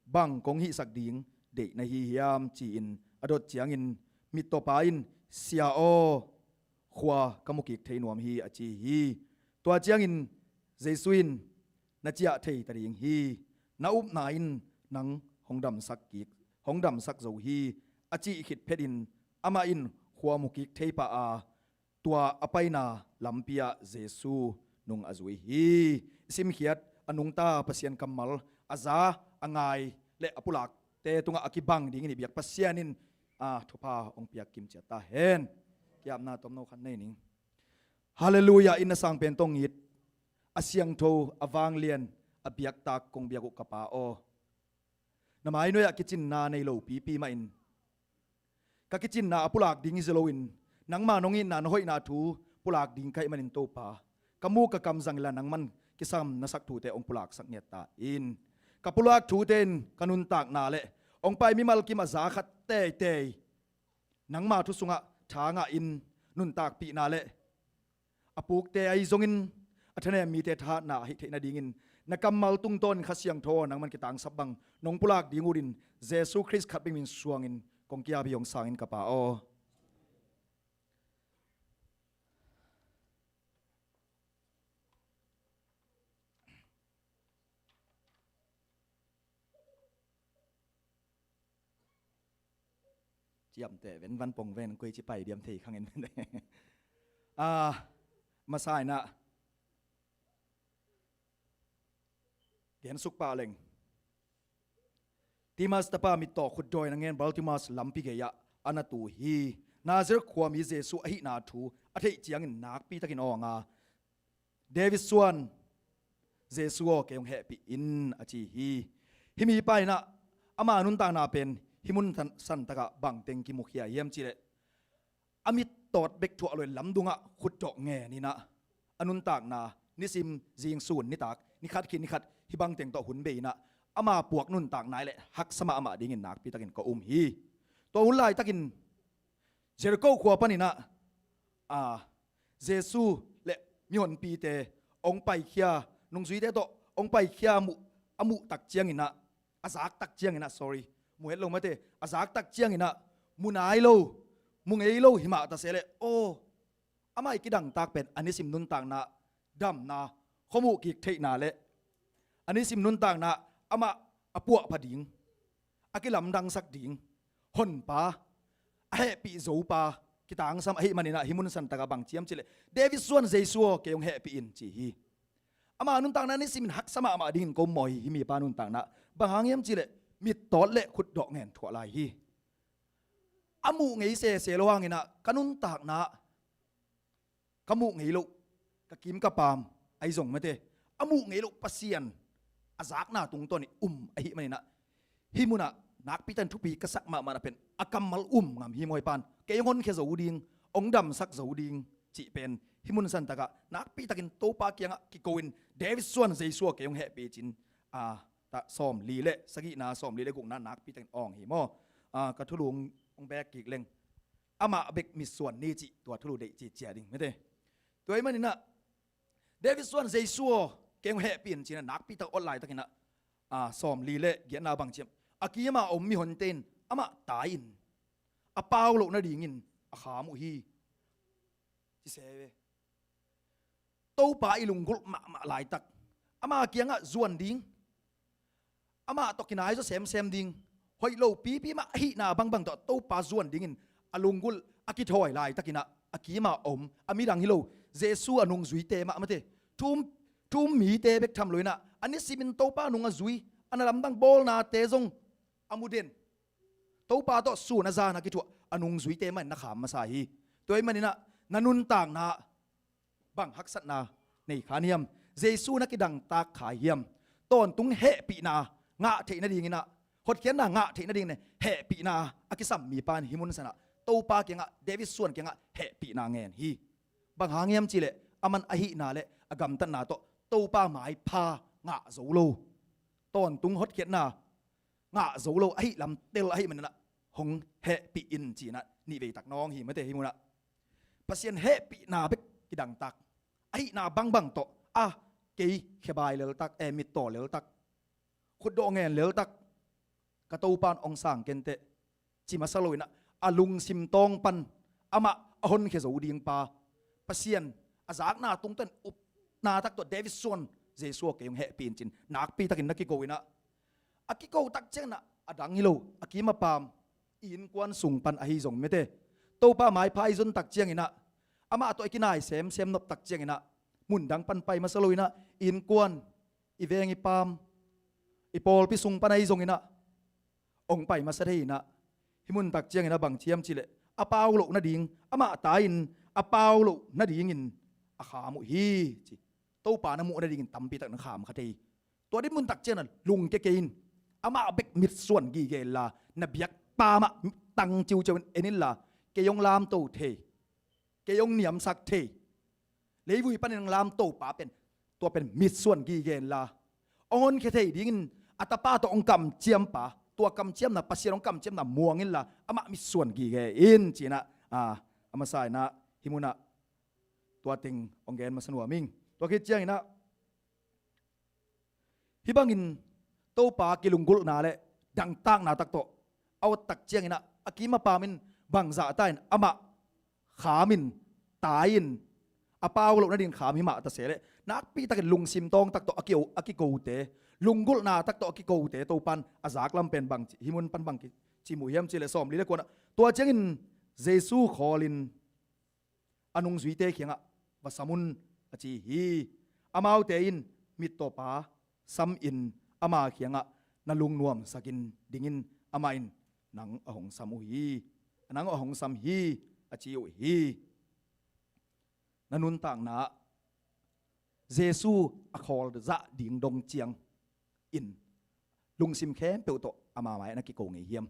"Bang kong hihsak ding deih na hi hiam?" ci-in a dot ciangin mittawpa in, "Sia aw, khua ka mu kik thei nuam hi," a ci hi. Tua ciangin Jesu in, "Na ciah thei ta ding hi. Na upna in nang hong damsak kik, hong damsak zo hi," a cih khit phetin amah in khua mu kik thei pah a, tua a paina lampi-ah Jesu nung a zui hi. I simkhiat a nungta Pasian kammal a za, a ngai le a pulakte tungah a kibang dingin i biak Pasian in, a, thupha hong piak kim ciat ta hen. Kiapna tomno khat nei ning. Halleluiah, inn a sang pen tawh it, a siangtho, a vanglian, a biaktak kong biak uh ka Pa aw. Na mainuai-ah kicinna nei lo pipi mahin, ka kicinna a pulak ding hi zo loin, nangma nong itna, na hoihna thu pulak ding ka hih manin Topa, ka muk ka kam zang inla nangman kisam na sak thute hong pulaksak ngiat ta in. Ka pulak thute in ka nuntakna le hong pai mimal kim a za khat teitei nangma thu sungah tha ngahin nuntakpihna le a pukte ahi zongin a thanem mite thahatna ahih theih nadingin na kammal tungtawnin Kha Siangtho nangman kitangsap bang nong pulak ding utin, Jesu Khrist khat bek min suangin kong kiap hi, hong sang in ka Pa aw. Ciamteh ven, van pong ven, koi ci pai diam thei khang in. Ah, masa in ah gen suk pah leng, Timaeus tapa mittaw khutdawi na ngen Bartimaeus lampi gei-ah a na tu hi. Nazareth khuami Jesu ahihna thu a theih ciangin nakpitakin awng a, "David suan Jesu aw, kei hong hehpih in," a ci hi. Hih mipa in ah ama nuntakna pen hih mun san, santakah bangteng kimukhia hiam cihleh, a mittawt bek thuah lo-in lamdungah khutdawh ngen in ah, a nuntakna nisim, zingsun, nitak, nikhat khit nikhat hih bangteng tawh hun bei in ah, ama puak nuntakna hi leh haksa mahmah dingin nakpitakin ka um hi. Tua hun laitakin Jericho khua panin ah, a, Jesu le mihonpite hong paikhia, nungzuite tawh hong paikhia a muh, a muh tak ciangin ah, a zak tak ciangin ah, sorry, mu het lo mate, a zak tak ciangin ah, mu nai lo, mu ngei lo himah ta sehleh, aw, amah i kidangtak pen a nisim nuntakna damna, khuamuh kik theihna le a nisim nuntakna amah a puahpha ding, a kilamdangsak ding Honpa, a hehpih Zopa kitangsam ahih manin ah, hih mun santakah bang ci hiam cihleh, "David suan Jesu aw, kei hong hehpih in," ci hi. Ama nuntakna nisimin haksa mahmah dingin ka um maw hi, hih mipa nuntakna. Bang hang hiam cihleh, mittawt le khutdawh ngen thuah lai hi. A muh ngei sese lo hangin ah ka nuntakna, ka muh ngei loh, ka kim ka paam ahi zong mate, a muh ngei loh Pasian a zakna tungtawn i um ahih maninah, hih munah nakpi takin thupi ka sak mahmahna pen a kammal um ngam hi maw, i pan kei hong honkhia zo ding, hong damsak zo ding cih pen hih mun santakah nakpi takin Topa kiangah kiko in David suan Jesu aw kei hong hehpih cin, a, ta, sawmli le sagihna, sawmli le gukna nakpi takin awng hi maw? A, ka thulu hong, hong bek kik leng amah bek mitsuan ni cih tua thulu deih cih cia ding mate. Tua ahih maninah David suan Jesu aw kei hong hehpih in cinah nakpi tak awt laitakinah, a, sawmli le giatna bang ciam, a kimah om mihonte in amah tai-in a pau loh nadingin a kham uh hi. Ci se ve. Topa i lunggulh mahmah laitak, ama kiangah zuan ding, amah tawh kinai zaw semsem ding, hoih lo pipi mah ahihna bangbang tawh Topa zuan dingin a lunggulh a kithawi laitakinah a kimah om a midang hi lo Jesu a nungzuite mah mate, thu um, thu um mite bek tham loinah a nisimin Topa nung a zui, a na lamdang bawlnate zong a mu den, Topa tawh sun a zan a kithuah a nungzuite mahin na kham masa hi. Tua ahih maninah na nuntakna bang haksatna nei kha hiam? Jesu na kidangtak kha hiam? Tawntung hehpihna ngah theih nadinginah, hotkhiatna ngah theih nadingin hehpihna a kisam mipa in hih mun sanah Topa kiangah, David suan kiangah hehpihna ngen hi. Bang hang hiam cihleh aman ahihna le a gamtatna tawh Topa maipha ngah zo lo, tawntung hotkhiatna ngah zo lo ahih lam tel ahih maninah hong hehpih in cinah nihveitak nawng hi mate. Hih munah Pasian hehpihna bek kidangtak ahihna bangbang tawh, a, kei khebai leltak, e, mittaw leltak, khutdawh ngen leltak, ka Topa in hong sang kenteh, ci masa loinah a lungsim tawng pan amah a honkhia zo dingpa, Pasian a zakna tungtawn upna tak tawh David suan Jesu aw kei hong hehpih in cin nakpi takin na kiko inah, a kiko tak cianginah a dang hi lo a kim a paam i innkuan sung pan ahi zong mate, Topa maipha i zon tak cianginah, amah tawh i kinai semsem nop tak cianginah, mundang pan pai masa loinah i innkuan, i veng i paam, i pawlpi sung pan ahi zonginah hong pai masa thei inah, hih mun tak cianginah bang ciam cihleh a pau loh nading, amah tai-in a pau loh nadingin a kham uh hi ci. Topa na muh nadingin tampi tak na kham kha thei hi. Tua din mun tak cianginah lungkia kei in, amah bek mitsuan gige inla, na biakpa mah tang ciuciau in en inla, kei hong lamto thei, kei hong niamsak thei, leivui panin hong lamto pa pen, tua pen mitsuan gige inla, hong honkhia thei dingin a tapa tawh hong kamciam pa, tua kamciamna, Pasian hong kamciamna muang inla, amah mitsuan gige in cinah, a, a masa inah hih munah tua teng hong gen masa nuam ing. Tua khit cianginah hih bangin Topa kilunggulhna le dangtakna tak tawh a awt tak cianginah a kim a paam in bangzahta in amah khamin, tai-in, a pau loh nadingin kham hi mah ta sehleh, nakpi takin lungsim tawng tak tawh a ki-, a kikote, lunggulhna tak tawh a kikote Topa in a zaklam pen bang ci, hih mun pan bang ci, ci mu hiam cihleh sawmli le kuanah, tua ciangin Jesu khawlin a nungzuite kiangah, va sam un, a ci hi. Amaute in mittawpa samin ama kiangah, na lungnuamsakin dingin amah in nang a hong sam uh hi, nang a hong sam hi, a ci uh hi. Na nuntakna ah Jesu a khawl zah ding dong ciang in lungsim khempeuh tawh ama mai-ah na kiko ngei hiam?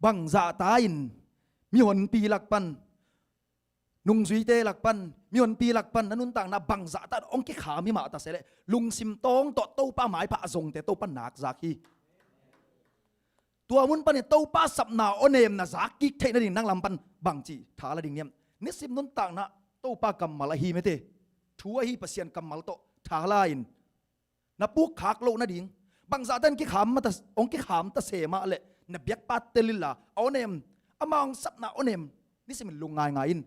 Bangzahta in mihonpi lak pan, nungzuite lak pan, mihonpi lak pan na nuntakna bangzahta in hong kikham hi mah ta sehleh, lungsim tawng tawh Topa maipha a zongte Topa in nak zak hi. Tua mun panin Topa sapna awnem na zak kik theih nading nang lam pan bangci tha la ding hiam? Nisim nuntakna Topa kammal ahi mate, thu ahi, Pasian kammal tawh tha la in, na pukkhak loh nading, bangzahta in kikham mah ta, hong kikham ta se mah leh na biakpa tel inla, a awnem, ama hong sapna awnem, nisimin lung ngaingai in.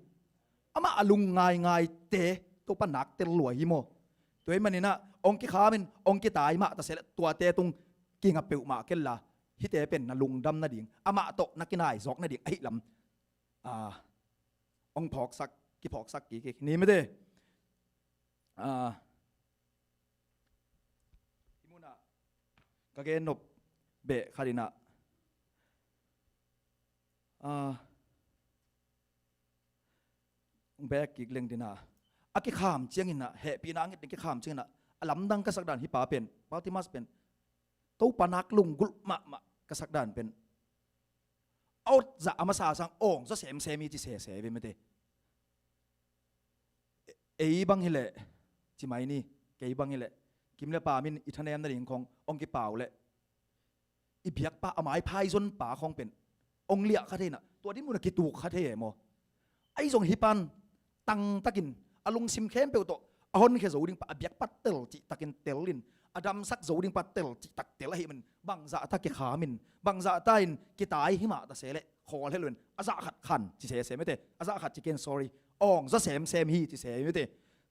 Amah a lung ngaingaite Topa nak tel lua hi maw? Tua ahih maninah hong kikhamin, hong kitai mah ta sehleh, tuate tung kinga peuhmah kenla, hihte pen na lungdam nading, amah tawh na kinai zawk nading ahih lam, a, hong phawksak, kiphawksak kik hi ni mate. A, hih munah ka gen nop beh khat inah, a, Hong bek kik leng ding a, a kikham ciangin ah, hehpihna a nget ding kikham ciangin ah, a lamdang ka sak dan, hih pa pen, Bartimas pen, Topa nak lunggulh mahmah ka sak dan pen, a awt zah a masa sang awng zaw semsem hi ci sese ve mate. Ei bang hileh, ci mai ni, kei bang hileh, Kim le Pam in i thanem nading khong hong kipau leh, i biakpa, a maipha i zonpa khong pen hong liah kha thei in ah, tua dinmun a kituk kha thei e maw. Ahi zong hih pan tangtakin a lungsim khempeuh tawh a honkhia zo ding pa, a biakpa tel cihtakin tel in, a damsak zo ding pa tel cihtak tel ahih manin, bangzahta kikham in, bangzahta in kitai himah ta se leh khawl het lo in, a zah khat khan ci sese mate, a zah khat ci ken, sorry, awng zaw semsem hi ci se mate.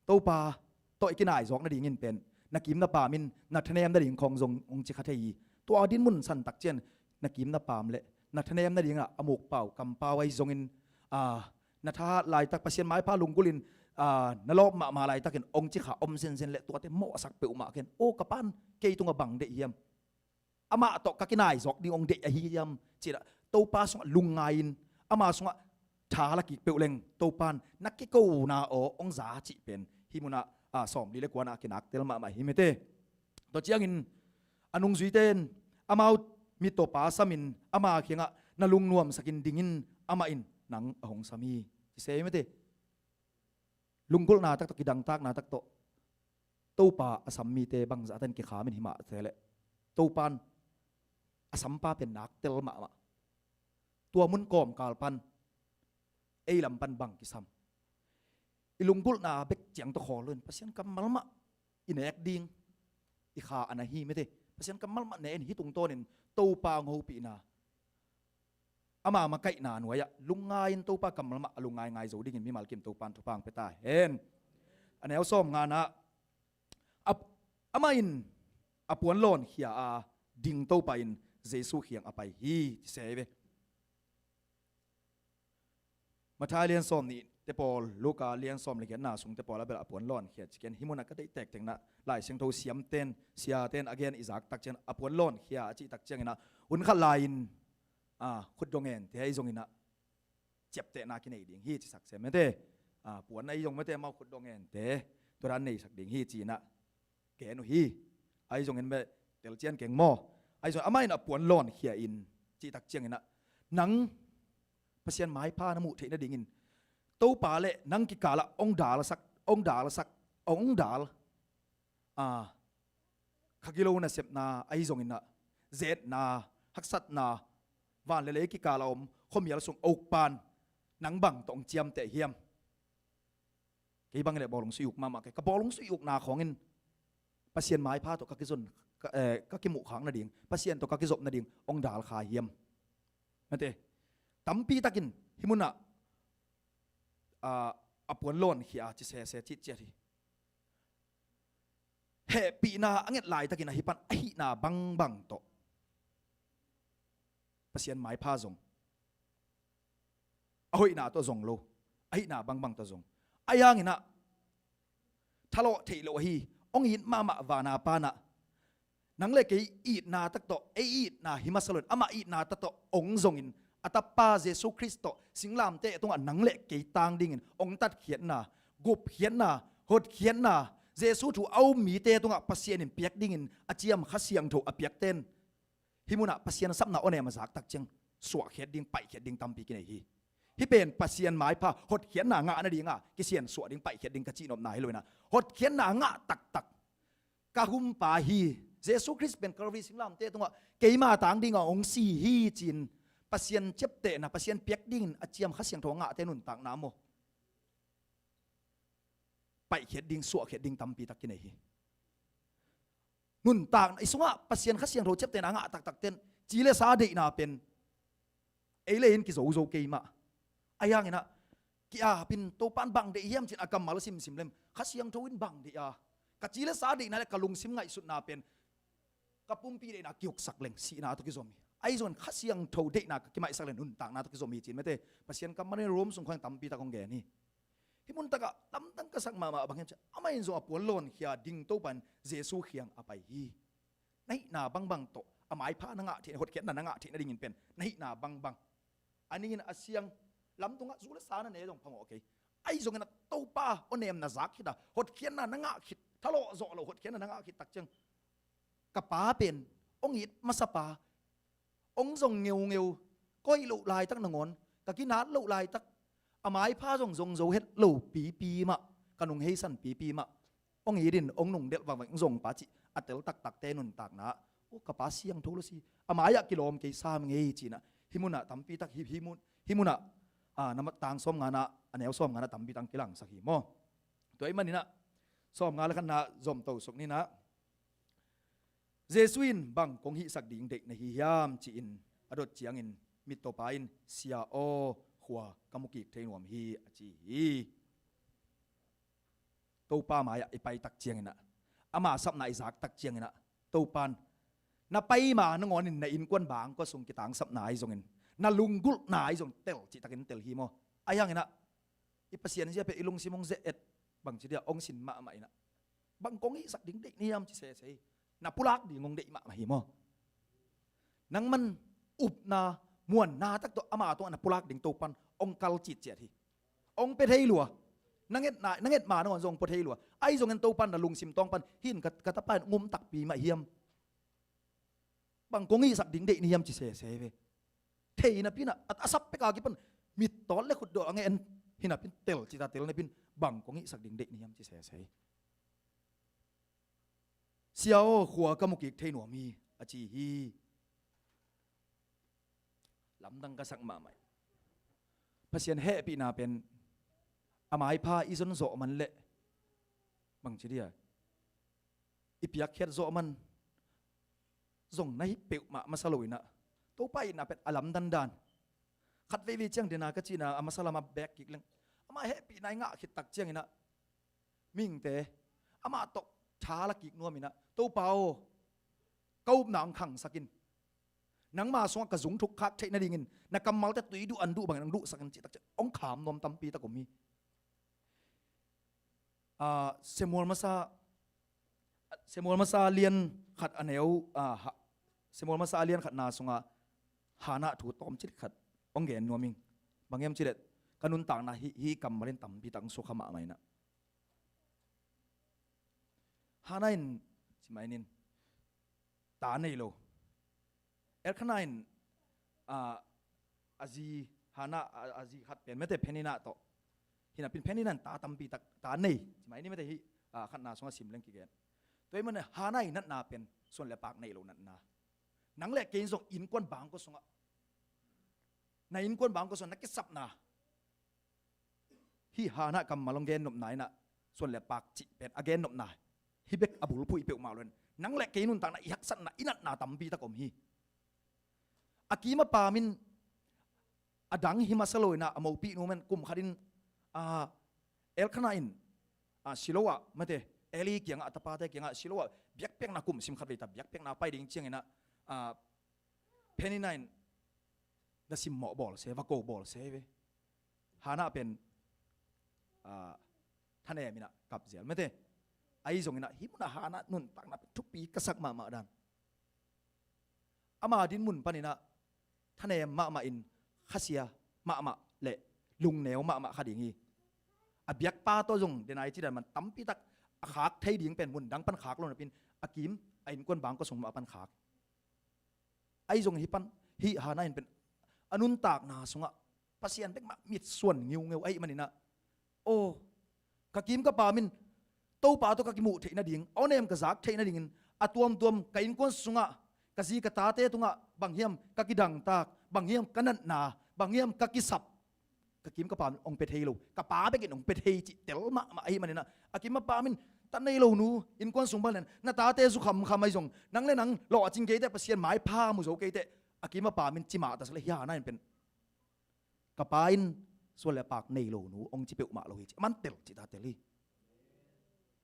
Topa tawh i kinaizawk nadingin pen, na Kim na Pam in na thanem nading khong zong hong ci kha thei hi. Tua dinmun santak ciang, na Kim na Pam le na thanem nadingah a mukpau kampau ahi zongin, a, na thahat laitak, Pasian maipha lunggulh in, a, na lawp mahmah laitakin hong ci kha om zenzen leh, tuate mawhsak peuhmah ken. Aw ka pan, kei tungah bang deih hiam? Amah tawh ka kinaizawk ding hong deih ahi hiam? Ci-in ah Topa sungah lungngai in, ama sungah tha la kik peuh leng, Topa in na kikona aw hong za cih pen hih munah, a, sawmli le kuana a kinaktel mahmah hi mate. Tua ciangin a nungzuite in amau mittawpa samin, ama kiangah na lungnuamsakin dingin, amah in nang a hong sam hi ci se hi mate. Lunggulhna tak tawh, kidangtakna tak tawh Topa a sam mite bangzahta in kikham in himah ta se leh, Topa in a sampa pen naktel mahmah. Tua mun kawmkal pan ei lam pan bang kisam? I lunggulhna bek ciang tawh khawl lo in, Pasian kammal mah i nek ding, i kha a na hi mate. Pasian kammal mah ne in, hih tungtawnin Topa hong hopihna, ama makaihna nuai-ah lungngai in, Topa kammal mah a lungngai ngai zo dingin mimal kim Topa in thupha hong pia ta hen. A neu sawmnga-na ah, a, amah in a puan lawnkhia a ding Topa in Jesu kiang a pai hi ci se ve. Matthai lian sawmnih te pawl, Luka lian sawm le giatna sung te pawl a bel a puan lawnkhia ci ken. Hih munah ka deih tektek in ah, Lai Siangtho siamten, siaten a gen i zak tak ciang, a puan lawnkhia a cih tak ciangin ah, hun khat lai-in, a, khutdawh ngente ahi zongin ah ciaptehna kinei ding hi ci sak se mate. A, puan ahi zong mate, amau khutdawh ngente, tua dan neisak ding hi ci-in ah gen uh hi. Ahi zongin beh, telcian keng maw. Ahi zong amah in a puan lawnkhia in cih tak ciangin ah, nang Pasian maipha na muh theih nadingin, Topa le nang kikalah hong dalsak, hong dalsak, hong dal, a, kha gilo nasepna ahi zongin ah, zetna, haksatna, van le lei kikalah om khuamial sung a ukpa in nang bang tawh hong ciamteh hiam? Kei bang hileh bawlung sui uk mahmah kei, ka bawlung sui ukna khawngin Pasian maipha tawh ka kizon, ka, eh, ka kimuhkhak nading, Pasian tawh ka kizop nading hong dal kha hiam? Mate, tampi takin hih munah, a, a puan lawnkhia ci sese citciat hi. Hehpihna a nget laitakin a hih pan a hihna bangbang tawh Pasian maipha zong, a hoihna tawh zong lo, a hihna bangbang tawh zong. Ahi hangin ah, thalawh theih loh ahi, hong it mahmah vana Pa in ah, nang le kei itna tak tawh, ei itna hi masa loin, amah itna tak tawh hong zongin, a tapa Jesu Khrist tawh singlamteh tungah nang le kei tang dingin hong tatkhiatna, gupkhiatna, hotkhiatna, Jesu thu a um mite tungah Pasian in piak dingin a ciam Kha Siangtho a piakte in, hih munah Pasian sapna awnem a zak tak ciang suahkhiat ding, paihkhiat ding tampi kinei hi. Hih pen Pasian maipha hotkhiatna ngah nadinga kisiansuah ding, paihkhiat ding ka cihnopna hi lo in ah, hotkhiatna ngah taktak, ka humpa hi, Jesu Khrist pen Calvary singlamteh tungah keima tang dinga hong si hi ci-in Pasian ciaptehna, Pasian piak dingin a ciam Kha Siangtho a ngahte nuntakna maw, paihkhiat ding, suahkhiat ding tampi tak kinei hi. Nuntakna i sungah Pasian Kha Siangtho ciaptehna ngah taktakte in, ci le sa deihna pen ei le ei in kizozo kei mah. Ahi hangin ah, ki-apin Topa in bang deih hiam ci-in a kammal simsim leng, Kha Siangtho in bang deih a, ka ci le sa deihna le ka lungsim ngaihsutna pen ka pumpi deihna kiuksak leng sihna tawh kizom hi. Ahi zongin Kha Siangtho deihna ka kimaihsak leng nuntakna tawh kizom hi ci-in mate, Pasian kammal in Rom sung khawng tampi tak hong gen hi. Hih mun takah lamdang ka sak mahmah bang hiam cih leh, amah in zong a puan lawnkhia ding Topa in Jesu kiang a pai hi. Na hihna bangbang tawh a maipha na ngah theih, hotkhiatna na ngah theih nadingin pen na hihna bangbang, a ning in a siang, lam tungah zu le sa na ne zong phamawh kei, Ahi zongin a Topa, aw nem na zak khit a, hotkhiatna na ngah khit, thalawh zawh lo hotkhiatna na ngah khit tak ciang, ka pa pen hong it masapa, hong zong ngeungeu, ka hoih loh laitak nangawn, ka kinat loh laitak, a maipha zong zong zo het lo pipi mah, ka nung heisan pipi mah, hong it in, hong nungdelh vangvang, hong zong pa cih a tel taktakte nuntakna, aw ka pa siangtho lo si, a mai-ah kilawm kei sam ngei cinah, hih munah tampitak, hih, hih mun, hih munah, a, na tang sawm nganah, a neu sawm nganah tampitak kilangsak hi maw. Tua ahih maninah, sawm nga le khatna zomto suk ninah, Jesu in bang kong hihsak ding deih na hi hiam ci-in a dot ciangin, mittawpa in, Sia aw, khua ka mu kik thei nuam hi, a ci hi. Topa mai-ah i paitak cianginah, ama sapna i zaktak cianginah, Topan, na paima nangawnin na innkuan bangkua sung kitangsapna ahi zongin, na lunggulhna ahi zong tel cihtakin tel hi maw. Ahi hanginah, i Pasian zia pia i lungsim hong zeh et, bangci dia hong sin mahmah inah, bang kong hihsak ding deih ni hiam ci sese hi. Na pulak ding hong deih mahmah hi maw. Nangman upna, muanna tak tawh ama tungah na pulak ding Topan hong kal citciat hi. Hong pia thei lua. Na ngetna, na ngetma nangawn zong hong pia thei lua. Ahi zongin Topan na lungsim tawng pan, hin ka, ka tapa in ngum takpi mah hiam. Bang kong hihsak ding deih ni hiam ci sese ve. Thei napinah, a, a sap peka kipan, mittawt le khutdawh a ngen, hi napin tel cita tel napin, bang kong hihsak ding deih ni hiam ci sese. Sia aw, khua ka mu kik thei nuam hi, a ci hi. Lamdang ka sak mahmah. Pasian hehpihna pen, a maipha i zon zawh man leh, bangci dia, i piakkhiat zawh man, zong na hi peuhmah masa lo inah, Topa itna pen a lamdang dan. Khat veivei ciang dena ka cihna a masa lamah bek kik leng, ama hehpihna i ngah khit tak cianginah, mihingte, amah tawh tha la kik nuam inah, Topa aw, ka upna hong khangsak in. Nangma sungah ka zung thuk khak theih nadingin, na kammalte tui duh an duh bangin hong duhsak in cihtak ciang, hong kham nuam tampi tak om hi. Ah, Samuel masa, Samuel masa lian khat a neu, ah, ha, Samuel masa a lian khatna sungah Hannah thu tawmcik khat hong gen nuam ing. Bang hiam cih leh, ka nuntakna hih, hih kammal in tampi tak hong sukha mahmah inah. Hannah in, ci mai nin, ta nei lo. Elkanah in, a, a zi, Hannah, a, a zi khat pen mete Peninnah tawh. Hi napin Peninnah in ta tampi tak, ta nei, ci mai ni mete hih, a, khatna sungah sim leng kigen. Tua ahih manin Hannah in natna pen, suan le pak nei lo natna. Nang le kei in zong innkuan bangkua sungah, na innkuan bangkua sungah, na kisapna. Hih Hannah kammal hong gennopna inah, suan le pak cih pen a gennopna hi bek a bulphuh hi peuhmah lo in, nang le kei nuntakna i haksatna, i natna tampi tak om hi. A kim a pam in, a dang hi masa lo inah, a mopih nu man kum khat in, a, Elkanah in, a, Shiloh ah, mate, Eli kiangah, a tapate kiangah, Shiloh ah biakpiakna kum sim khat vei ta, biakpiakna pai ding cianginah, a, Peninnah in, na simmawh bawl se, va ko bawl se ve. Hannah pen, ah, thanem inah kap zel mete. Ahi zonginah, hih munah Hannah nuntakna pen thupi ka sak mahmah dan. Ama din mun paninah, thanem mahmah in, khasia mahmah le lungneu mahmah kha ding hi. A biakpa tawh zong, denai ci dan man tampi tak, a khak thei ding pen, mun dang pan khak lo napin, a kim, a innkuan bangkua sung mah pan khak. Ahi zong hih pan, hih Hannah in pen, a nuntakna sungah, Pasian bek mah mitsuan ngiungeu ahih maninah, aw, ka kim ka pam in, Topa tawh ka kimuh theih nading, aw nem ka zak theih nadingin, a tuamtuam ka innkuan sungah, ka zi ka tate tungah, bang hiam ka kidangtak, bang hiam ka natna, bang hiam ka kisap, ka kim ka pam in hong pia thei lo, ka pa bekin hong pia thei cih tel mahmah ahih maninah, a kim a pam in, ta nei lo nu, innkuan sung bang lian, na tate zu khamkham ahi zong, nang le nang lawhcing keiteh, Pasian maipha mu zo keiteh, a kim a pam in ci mah ta sa le, hih Hannah in pen, ka pa in suan le pak nei lo nu hong ci peuhmah lo hi ci, a man tel cih ta tel hi.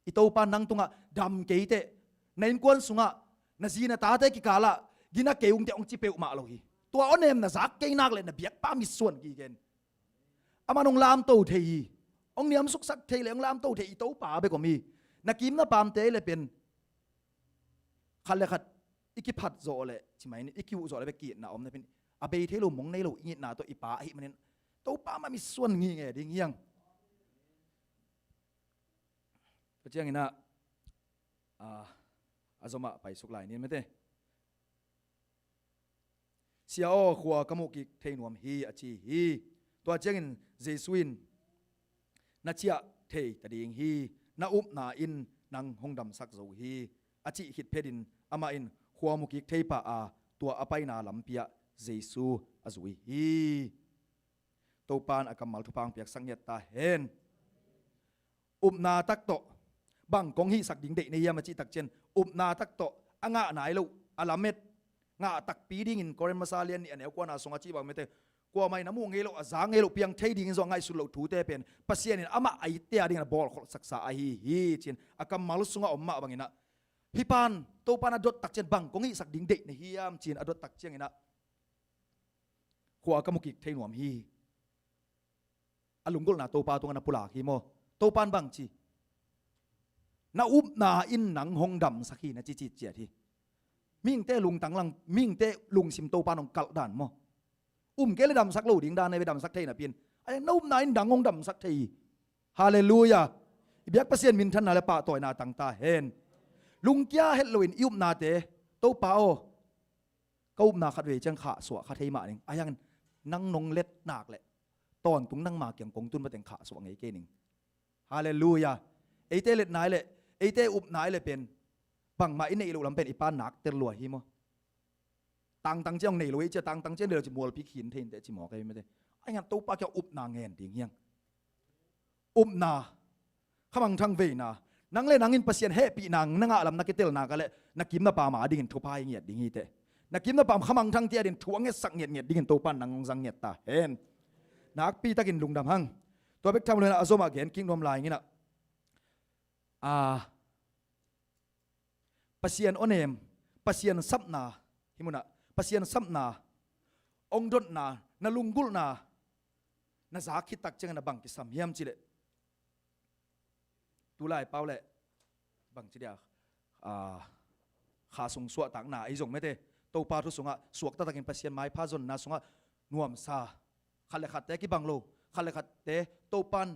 I Topa nang tungah dam keiteh, na innkuan sungah, na zi na tate kikalah gina kei ungteh hong ci peuhmah lo hi. Tua aw nem na zak kei nak le na biakpa mitsuan kigen. A man hong lamto thei hi. Hong niamsuksak thei le hong lamto thei i Topa bek om hi. Na kim na pamte le pen, khat le khat i kiphat zawh le, ci mai ni, i kiuh zawh le bek ki-itna om napin, a bei thei lo, mong nei lo i itna tawh i pa ahih manin, Topa mah mitsuan ngingei ding hi hang. Tua ciangin ah, a, a zomah paisuk lai ni mate. Sia aw, khua ka muh kik thei nuam hi, a ci hi. Tua ciangin Jesu in, na ciah thei ta ding hi, na upna in nang hong damsak zo hi, a cih khit phetin amah in khua mu kik thei pah a, tua a paina lampi ah Jesu a zui hi. Topa in a kammal thupha hong piaksak ngiat ta hen. Upna tak tawh bang kong hihsak ding deih na hiam a cih tak ciang, upna tak tawh a ngah nai loh, a lamet, ngah takpi dingin Korin masa lian nih a neu kuana sungah cih bang mate, kuamah in a muh ngei loh, a za ngei loh, piang thei dingin zong a ngaihsut loh thute pen Pasian in amah a itte a dingin a bawlkholh saksa ahi hi, ci-in a kammal sungah om mah bangin ah, hih pan Topa in a dot tak ciang bang kong hihsak ding deih na hiam ci-in a dot tak ciangin ah, khua ka mu kik thei nuam hi. A lunggulhna Topa tungah na pulak hi maw? Topa in bang ci? Na upna in nang hong damsak hi, na ci citciat hi. Mihingte lungtang lang, mihingte lungsim Topa in hong kalh dan maw? Um kei le damsak lo ding dan, na ve, damsak thei napi-in, a, na upna in nang hong damsak thei hi. Halleluiah. I biak Pasian minthanna le pahtawina tang ta hen. Lungkia het loin i upnate, Topa aw, ka upna khatvei ciang khahsuah kha thei mah ning. Ahi hangin nang nong let nak leh tawntung nangma kiang kong tun mateng khahsuah ngei kei ning. Halleluiah. Eite let nai leh, eite up nai leh pen bangmah i neih loh lam pen i Pa in naktel lua hi maw? Tangtang ciang nei lo ei cia, tangtang ciang nei lo ci mualpi khin thei inteh ci mawk ei mate. Ahi hangin Topa kiang upna ngen ding hi hang. Upna, khamangthang veina. Nang le nang in Pasian hehpihna na ngah lam na kitel nak leh na kim na pam a dingin thupha i ngiat ding hi teh. Na kim na pam khamangthang te a dingin thu a ngetsak ngiatngiat dingin Topa in nang hong zang ngiat ta hen. Nakpi takin lungdam hang. Tua bek tham lo in a zomah gen kik nuam lai ing in ah, a, Pasian awnem, Pasian sapna, hih munah Pasian sapna, hong dotna, na lunggulhna na zak khit tak ciangin a bang kisam hiam cih leh, tulai pau leh bangci dia, a, kha sung suahtakna ahi zong mate, Topa thu sungah suakta takin Pasian maipha zonna sungah nuamsa, khat le khatte kibang lo, khat le khatte Topa in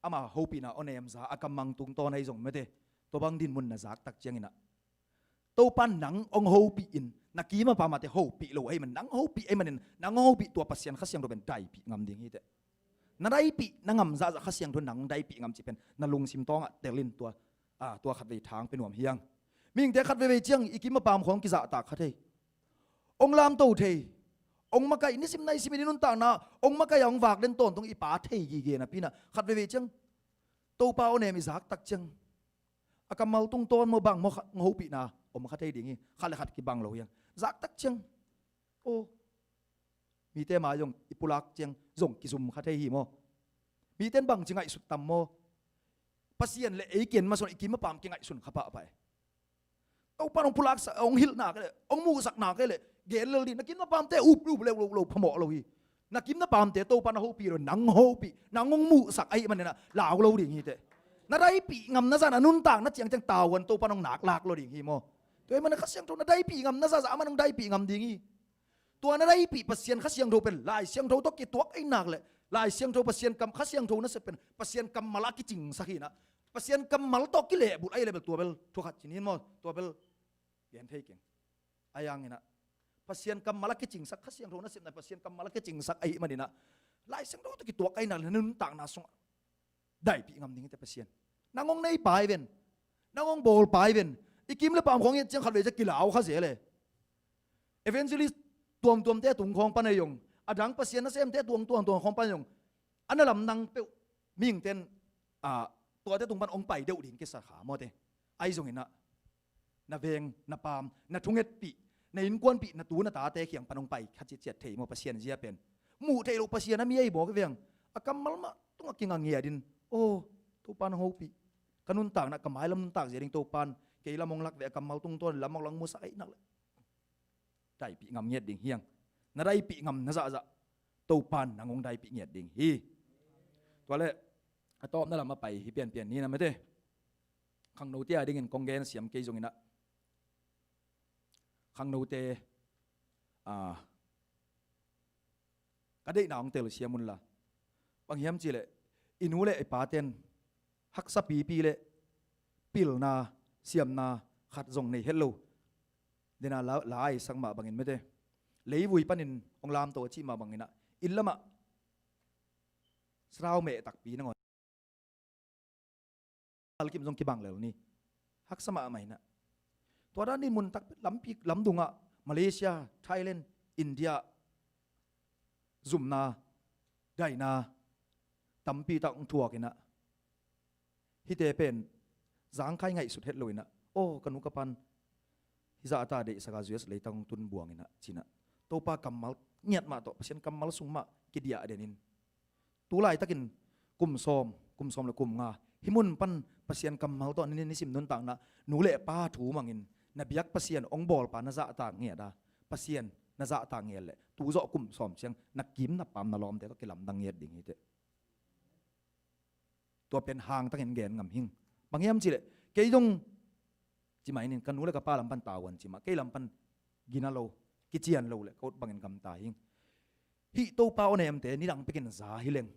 ama hopihna awnem za a kammang tungtawn ahi zong mate, tua bang dinmun na zak tak ciangin ah, Topa in nang hong hopih in, na kim a pam a te hopih lo ahih man, nang hopih ahih manin, nang hong hopih tua Pasian Kha Siangtho pen daipih ngam ding hi teh. Na daipih na ngam zahzah Kha Siangtho in nang hong daipih ngam cih pen na lungsim tawngah tel in tua, a, tua khatvei thang pia nuam hi hang. Mihingte khatveivei ciang i kim a pam khawng kizahtak kha thei. Hong lamto thei. Hong makaih, nisim naisim in i nuntakna hong makaih a hong vak den tawntung i Pa thei gige napi in ah, khatveivei ciang Topa awnem i zak tak ciang, a kammal tungtawn maw bang maw kha, hong hopihna om kha thei ding hi. Khat le khat kibang lo hi hang. Zak tak ciang, aw, mite mai zong i pulak ciang zong kizum kha thei hi maw? Mite in bangci ngaihsut tam maw? Pasian le ei ken masa un i kim a pam kingaihsun kha pahpah e. Topa in hong pulaksak, hong hilh nak leh, hong muhsak nak leh, gen lel ding, na kim na pamte up, up, leu, leu, leu, phamawh lo hi. Na kim na pamte Topa in a hopih lo, nang hopih, nang hong muhsak ahih manin ah lau lo ding hi teh. Na daipih ngam na zah na nuntak na ciangciang tavuan Topa in hong naklak lo ding hi maw? Tua ahih manin Kha Siangtho na daipih ngam na zahzah amah in hong daipih ngam ding hi. Tua na daipih Pasian Kha Siangtho pen Lai Siangtho tawh kituak ahih nak leh, Lai Siangtho Pasian kam, Kha Siangtho nasep pen Pasian kammal a kicingsak hi in ah, Pasian kammal tawh kilehbulh ahih leh bel tua bel thu khat ci ni maw, tua bel gen thei keng. Ahi hangin ah, Pasian kammal a kicingsak, Kha Siangtho nasepna Pasian kammal a kicingsak ahih manin ah, Lai Siangtho tawh kituak ahih nak leh na nuntakna sungah daipih ngam ding hi teh Pasian. Nang hong nei pai ven. Nang hong bawl pai ven. I kim le pam khawng i et ciang khatvei ciang kilau kha zel e. Evangelist tuamtuamte tung khawng pan ahi zong, a dang Pasian nasemte tuang tuang tuang khawng pan ahi zong, a na lamdang peuh mihingte in, a, tuate tung pan hong pai deuh ding kisa kha mawte. Ahi zongin ah, na veng, na pam, na thungetpih, na innkuanpih, na tu na tate kiang pan hong pai kha citciat thei maw Pasian zia pen? Muh theih loh Pasian a mi ahi mawk i veng. A kammal mah tungah kinga ngiat in, aw, Topa in hong hopih. Ka nuntakna, ka mailam nuntak zia ding Topa in kei lam hong lak ve, a kammal tungtawn lam hong lak musak ahih nak leh daipih ngam ngiat ding hi hang. Na daipih ngam na zahzah Topa in nang hong daipih ngiat ding hi. Tua leh a tawpna lam a pai hi pianpian ni na mate. Khangnote a dingin kong gen siam kei zongin ah, khangnote, a, ka deihna hong telsiam unla. Bang hiam cih leh, i nu le i pate'n haksa pipi le pilna, siamna khat zong nei het lo. Dena la, la a i sak mah bangin mete, leivui panin hong lamto a cih mah bangin ah, inn lamah sarau meh takpi nangawn, alkim zong kibang lel ni. Haksa mahmah in ah. Tua dan in mun takpi lampi lamdungah, Malaysia, Thailand, India, zumna, daina tampi tak hong thuak in ah, hihte pen zangkhai ngaihsut het lo in ah, aw, ka nu ka pan hih zahta deihsak a U S leitang hong tun buang in ah, ci-in ah, Topa kammal ngiat mah tawh, Pasian kammal sung mah kidiah den in, tu laitakin kum sawm, kum sawm le kum nga hih mun pan Pasian kammal tawh ni, nisim nuntakna, nu le pa thu mangin, na biak Pasian hong bawlpa na zahtak ngiat a, Pasian na zahtak ngiat leh tu zawh kum sawm ciang na kim na paam na lawmte tawh kilamdang ngiat ding hi teh. Tua pen hangtakin gen ngam hing. Bang hiam cih leh, kei dong ci mah in, ka nu le ka pa lam pan tavuan ci mah, kei lam pan gina lo, kician lo leh ka ut bangin gamta hing. Hih Topa aw nemte nidang pekin za hi leng,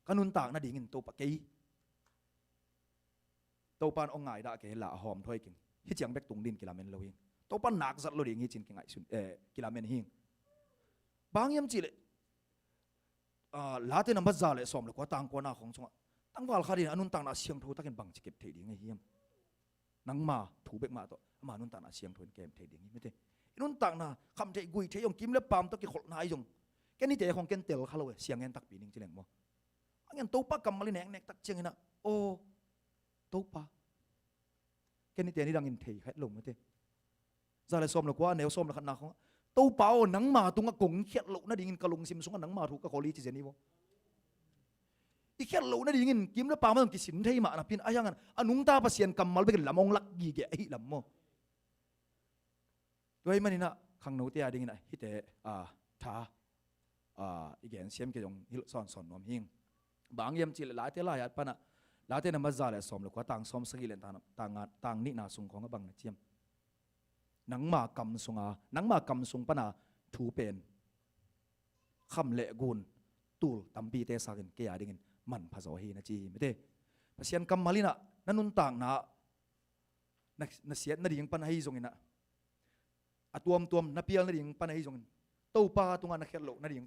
ka nuntak nadingin Topa kei, Topa in aw ngaidah kei la a hawm thuai keng. Hih ciang bek tung din kilamen lo hing. Topa in nak zat lo ding hi cin kingaihsun, eh, kilamen hing. Bang hiam cih leh, ah, Late nambat za le sawm le kua tang kuana khong sungah, tangval khat in a nuntakna siangtho takin bangci kep thei ding ahi hiam? Nangma thu bek mah tawh ama nuntakna siangtho in kem thei ding hi mete. I nuntakna kham thei, gui thei zong, kim le paam tawh kikholhna ahi zong, ken hihte khong ken tel kha lo e, siang ngen takpi ning ci leng maw. Hangin Topa kammal i neknek tak ciangin ah, aw, Topa, ken hihte nidangin thei kha het lo mete. Za le sawm le kua, a neu sawm le khatna khong ah, Topa aw, nangma tungah kong khiat loh nadingin ka lungsim sungah nangma thu ka khol hi ci zen hi maw. I khiat loh nadingin kim le paam ah zong kisin thei mah napi in, ahi hangin a nungta Pasian kammal bekin lam hong lak gige ahi lam maw. Tua ahih manin ah khangnote a dingin ah hihte, ah, tha, ah, i gensiam kei zong hilh sawnsawn nuam hing. Bang hiam cih leh Late lai-at pan ah, Late nambat za le sawm le kua tang sawm sagih le tang, tang nga, tang nihna sung khong ah bang na ci hiam? Nangma kam sunga, nangma kam sung pana thu pen kham le gun tul tampite sakin kei a dingin manpha zaw hi na ci hi mete. Pasian kammal in ah na nuntakna, na, na siat nading pan ahi zongin ah, a tuamtuam na pial nading pan ahi zongin, Topa tungah na khiat loh nading,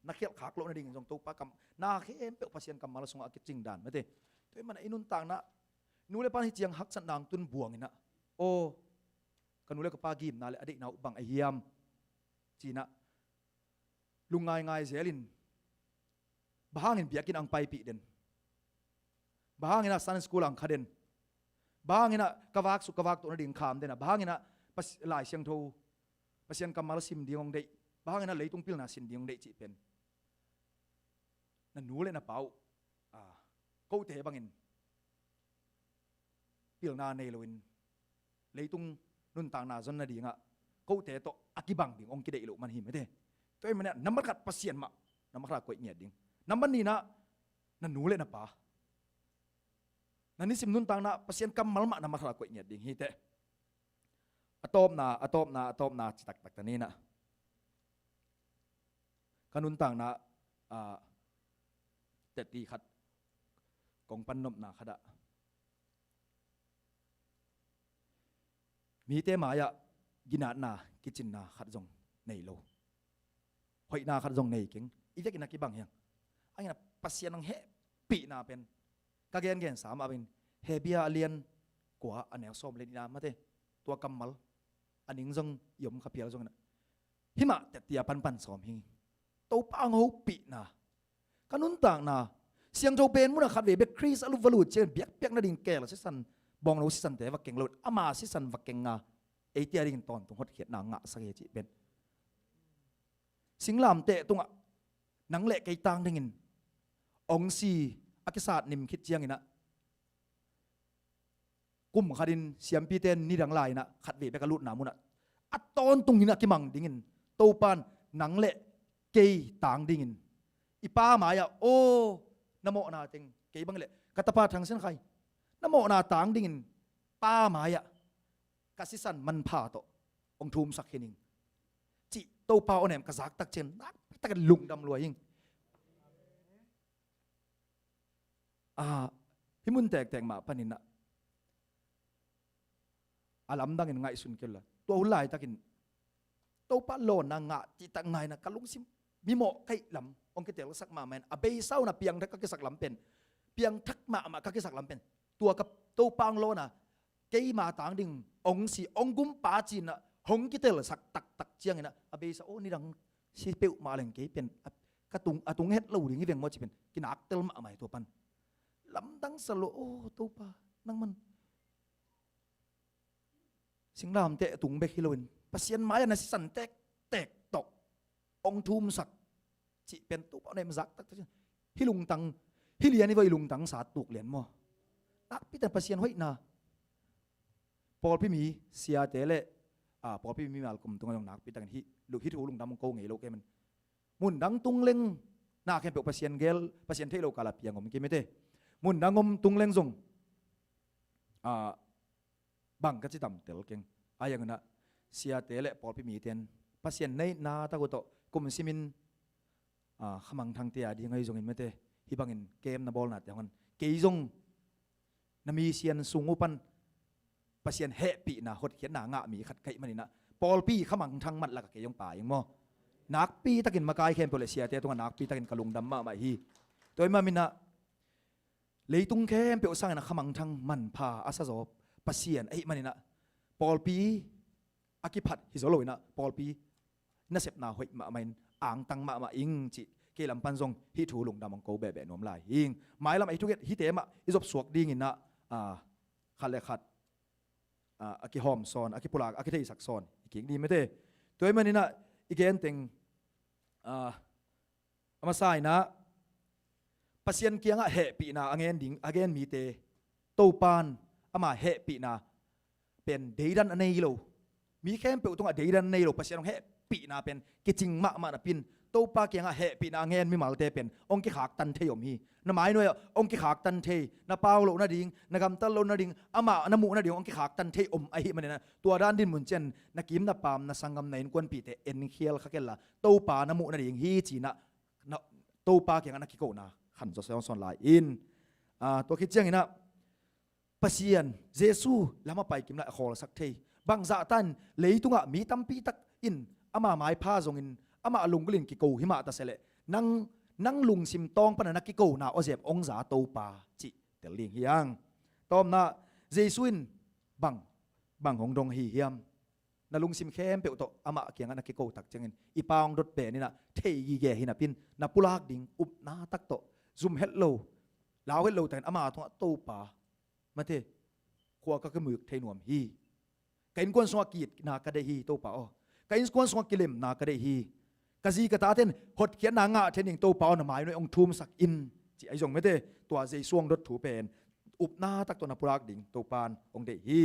na khiat khak loh nadingin zong Topa kam, na khempeuh Pasian kammal sungah a kicing dan mete. Tua ahih manin ah i nuntakna, nu le pa in hih ciang haksatna hong tun buangin ah, aw, ka nu le ka pa gimna le a deihna uh bang ahi hiam, ci-in ah lungngaingai zelin, bang hangin biakinn ah hong paipih den? Bang hangin ah Sunday school ah hong kha den? Bang hangin ah ka vak suk ka vak toh nading kham den a? Bang hangin ah Pas-, Lai Siangtho, Pasian kammal sim ding hong deih? Bang hangin ah leitung pilna sin ding hong deih cih pen na nu le na pa uh, ah, kote bangin pilna nei loin leitung nuntakna zon nadingah kote tawh a kibang ding hong kideih loh man hi mete. Tua ahih manin ah nambat khat Pasian mah na makhra koih ngiat ding. Nambat nihna, na nu le na pa, na nisim nuntakna Pasian kammal mah na makhra koih ngiat ding hi teh. A tawpna, a tawpna, a tawpna ci taktak ta ni in ah, ka nuntakna, ah, teti khat kong pan nopna khat ah, mite mai-ah ginatna, kicinna khat zong nei lo, hoihna khat zong nei keng. I vekin a kibang hiang. Hangin ah Pasian hong hehpihna pen ka gengensa mah bangin, Hebru a lian kua, a neu sawm le nihna mate, tua kammal a ning zong i om kha phial zongin ah, hih mah teti a panpan sawm hi. Topa hong hopihna, ka nuntakna, siangtho pen munah khatvei bek Khrist a lut va lut ciangin biakpiak nading keel sisan, bawngno sisante va keng loin ama sisan va keng a, eite a dingin tawntung hotkhiatna ngahsak hi cih pen. Singlamteh tungah nang le kei tang dingin hong si a kisat nim khit ciangin ah, kum khatin siampite nidang lai-in ah khatvei bek a lutna munah a tawntungin a kimang dingin Topa in nang le kei tang dingin i Pa mai-ah, aw, na mawhna teng, kei bang leh ka tapa Thang Sin Khai, na mawhna tang dingin Pa mai-ah ka sisan manpha tawh hong thumsak hi ning, cih Topa aw nem ka zak tak ciangin nakpi takin lungdam lua hing. Ah, hih mun tektek mah panin ah a lamdangin ngaihsun kei uh la. Tua hun laitakin Topa lawnna ngah cihtak ngaina ka lungsim mimawh ka hih lam hong kitelsak mahmah in, a beisa un a piangthak ka kisak lam pen, piangthak mahmah ka kisak lam pen, tua ka Topa hong lawnna keima tang ding hong si, hong gumpa ci-in ah hong kitelsak taktak ciangin ah, a beisa aw, nidang si peuhmah leng kei pen a, ka tung, a tung het lo ding hi veng maw ci pen kinaktel mahmah hi tua pan. Lamdang sa lo aw Topa, nangman singlamteh tung bek hi loin Pasian mai-ah na sisan tektek tawh hong thumsak cih pen Topa na hemzak taktak ciang, hih lungtang, hih lian hi vaw, i lungtang sa tuk lian maw? Nakpi takin Pasian hoihna, pawlpi mi siate le, a, pawlpi mi malkum tungah zong nakpi takin hih lu-, hih thu lungdam hong ko ngei lo kei man. Mundang tung leng na khempeuh Pasian gel, Pasian theih lo kala piang om kei mete. Mundang om tung leng zong, a, bang ka ci tamtel keng. A, a yang inah siate le pawlpi mite in Pasian na itna tak uh tawh kum simin, a, khamangthangte a ding ahi zongin mete, hih bangin kem na bawlnate hong an. Kei zong na misian sung uh pan Pasian hehpihna hotkhiatna ngah mi khat ka hih maninah pawlpi khamangthang mat lakah kei zong pai ing maw? Nakpi takin makai khempeuh le siate tungah nakpi takin ka lungdam mahmah hi. Tua ahih maninah leitung khempeuh sangin a khamangthang manpha a sazaw Pasian ahih maninah pawlpi a kiphat hi zaw loinah pawlpi nasepna hoih mahmah in angtang mahmah ing cih kei lam pan zong hih thu lungdam hong ko behbeh nuam lai hi ing. Mailam a i thugen hihte mah i zopsuak dinginah, a, khat le khat, a, a kihawm sawn, a kipulak, a kitheisak sawn i kik ni mete. Tua ahih maninah i genteng, a, a masa inah Pasian kiangah hehpihna a ngen ding, a ngen mite Topan ama hehpihna pen deidan a nei lo. Mi khempeuh tungah deidan a nei lo. Pasian hong hehpihna pen kicing mahmah napi-in Topa kiangah hehpihna a ngen mimalte pen hong kikhaktan thei om hi. Na mainuai-ah hong kikhaktan thei, na pau loh nading, na gamtat loh nading, amah na muh nading hong kikhaktan thei om ahih maninah tua dan dinmun ciang na kim, na paam, na sanggam, na innkuanpihte enkhial kha kenla Topa na muh nading hi ci-inah na, Topa kiangah na kikona khan zaw sawnsawn lai in, a, tua khit cianginah Pasian, Jesu lam a pai kim lai a khawlsak thei. Bangzahtan leitungah mi tampi tak in ama maipha zongin amah lunggulhin kiko hi mah ta se leh, nang, nang lungsim tawng pana na kikona awzep hong za Topa cih tel ding hi hang. Tawpna, Jesu in bang, bang hong dong ahi hiam? Na lungsim khempeuh tawh amah kiangah na kiko tak ciangin i Pa hong dot pen inah thei gige hi napi-in na pulak ding upna tak tawh zum het lo, lau het lo takin ama tungah Topa, mate, khua ka kimuk thei nuam hi. Ka innkuan sungah ki-itna ka deih hi Topa aw. Ka innkuan sungah kilemna ka deih hi. Ka zi ka taten hotkhiatna ngah thei ding Topa aw, na mainuai hong thumsak in ci ahi zong mete, tua Jesu hong dot thu pen upna tak tawh na pulak ding Topan hong deih hi.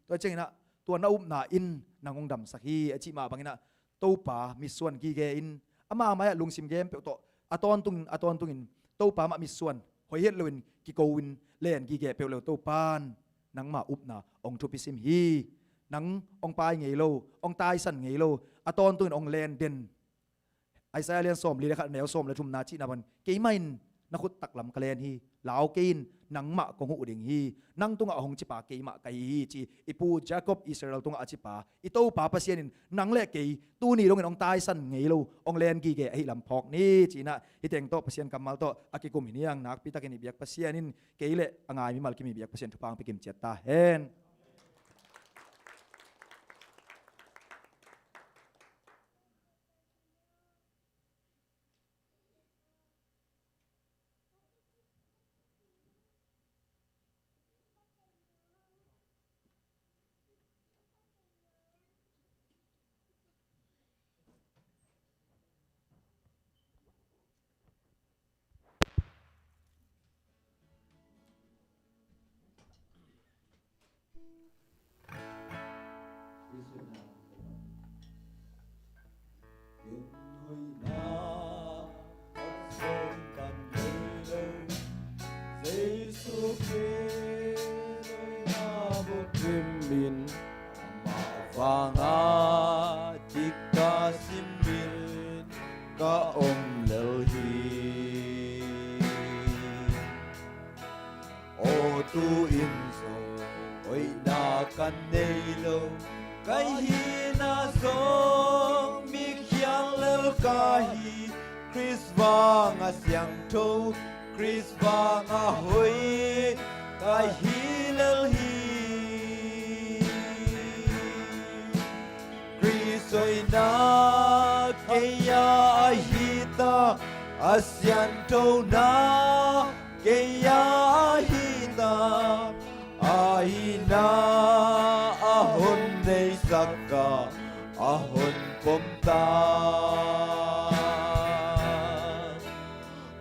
Tua cianginah tua na upna in nang hong damsak hi a cih mah banginah Topa mitsuan gige in ama mai-ah lungsim gempeuh tawh a tawntungin, a tawntungin Topa mah mitsuan hoih het loin kiko-in len gige peuh le uh Topan nangma upna hong thupi sim hi. Nang hong pai ngei lo, hong taisan ngei lo, a tawntungin hong len den. Isaiah lian sawmli le khat, neu sawm le thumna cihna bang, keimah in na khut taklam ka len hi. Lau kei in, nangmah kong huh ding hi. Nang tungah hong cipa keimah ka hi hi ci i pu Jacob Israel tungah a cipa i Topa Pasian in nang le kei tuni dongin hong taisan ngei lo, hong len gige ahih lam phawk ni. Ci-inah hih teng tawh Pasian kammal tawh a kikum hi ni ang. Nakpi takin i biak Pasian in kei le a ngai mimal kim i biak Pasian thupha hong pia kim ciat ta hen. Jesu Khrist hoihna bawk in, amah vanga kikka simin ka om lel hi. Aw Tu-in zong hoihna ka nei lo, ka hihna zong mikhial lel ka hi. Khrist vanga siangtho, Khrist vanga hoih ka hi lel hi. Khrist hoihna kei a ahi ta, a sianthona kei a ahi ta, a hihna a hon neisak a, a hon pom ta.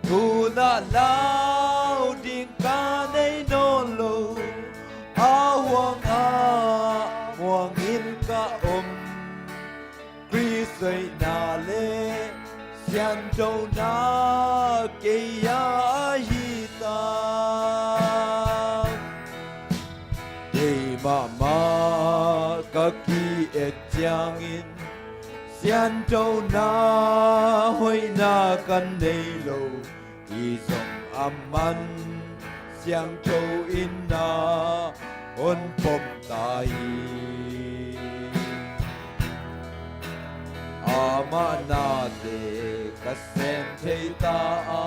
Tunah lau ding ka nei nawn lo, a huangah muangin ka om. Khrist hoihna le sianthona kei a ahi ta. Kei mahmah ka ki-et ciangin sianthona hoihna ka nei lo. Hi zong a man siangtho in na hon pom ta hi. Amah nate ka sem thei ta a,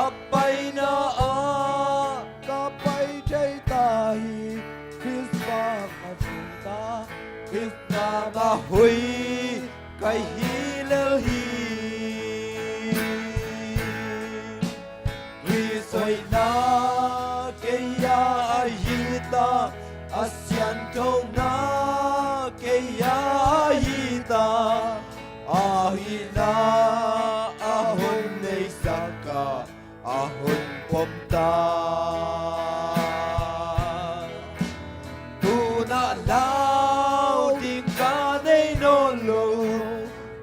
a paina ah ka pai thei ta hi. Khrist vang a zin ta, Khrist vang a hoih ka hi lel hi. Khrist hoihna kei a ahi ta, a sianthona kei a ahi ta, a hihna a hon neisak a, a hon pom ta. Tunah lau ding ka nei nawn lo,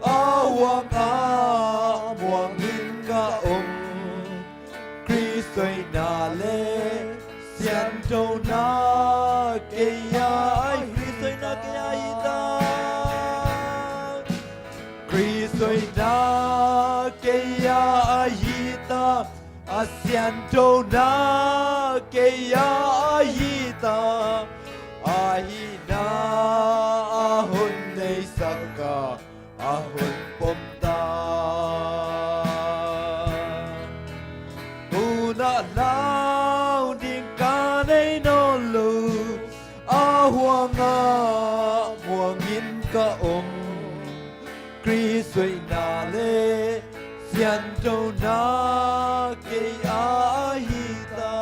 a huangah muangin ka om. Khrist hoihna le sianthona kei a ahi, Khrist hoihna kei a ahi ta. Khrist hoihna kei a ahi ta, a sianthona kei a ahi ta, a hihna a hon neisak a, a hon pom ta. Tunah lau ding ka nei nawn lo, a huangah muangin ka om. Khrist hoihna le sianthona kei a ahi ta.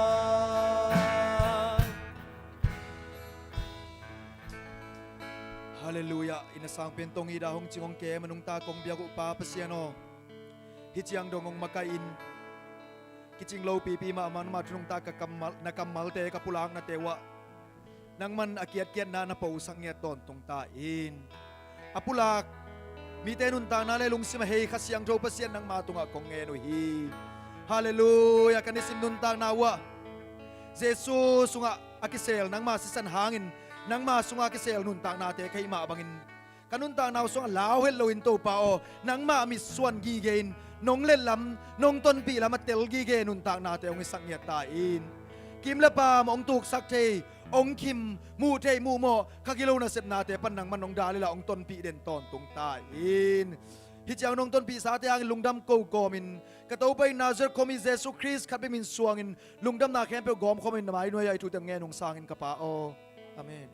Halleluiah. Inn a sang pen tong hi dah hong cing hong kem a nungta kong biak uh Pa Pasian aw, hih ciang dong hong makaih in, kicing lopipi mahmah nangmah thu nungta ka kammal, na kammalte ka pulaknate uh ah nangman a kiatkiatna na posak ngiat tawntung ta in. A pulak mite nuntakna le lungsim a hei Kha Siangtho Pasian nangma tungah kong ngen uh hi. Halleluiah. Ka nisim nuntakna uh ah Jesu sungah a kisel nangma sisan hangin nangma sungah a kisel nuntaknate ka hih mah bangin ka nuntakna uh sungah lau het loin Topa aw, nangmah mitsuan gige in nong letlam nong tonpih lam a tel gige nuntaknate hong hisak ngiat ta in. Kim le paam hong tuksak thei, hong khim, muh theih muh mawh, kha gilo nasepnate pan nangman hong dal inla hong tonpih den tawntung ta in. Hih ciang nong tonpihsate hangin lungdam ko kawmin ka Topa in Nazareth khuami Jesu Khrist khat bek min suangin lungdamna khempeuh gawm khawmin na mai nuai-ah hih thute ngen hong sang in ka Pa aw. Amen.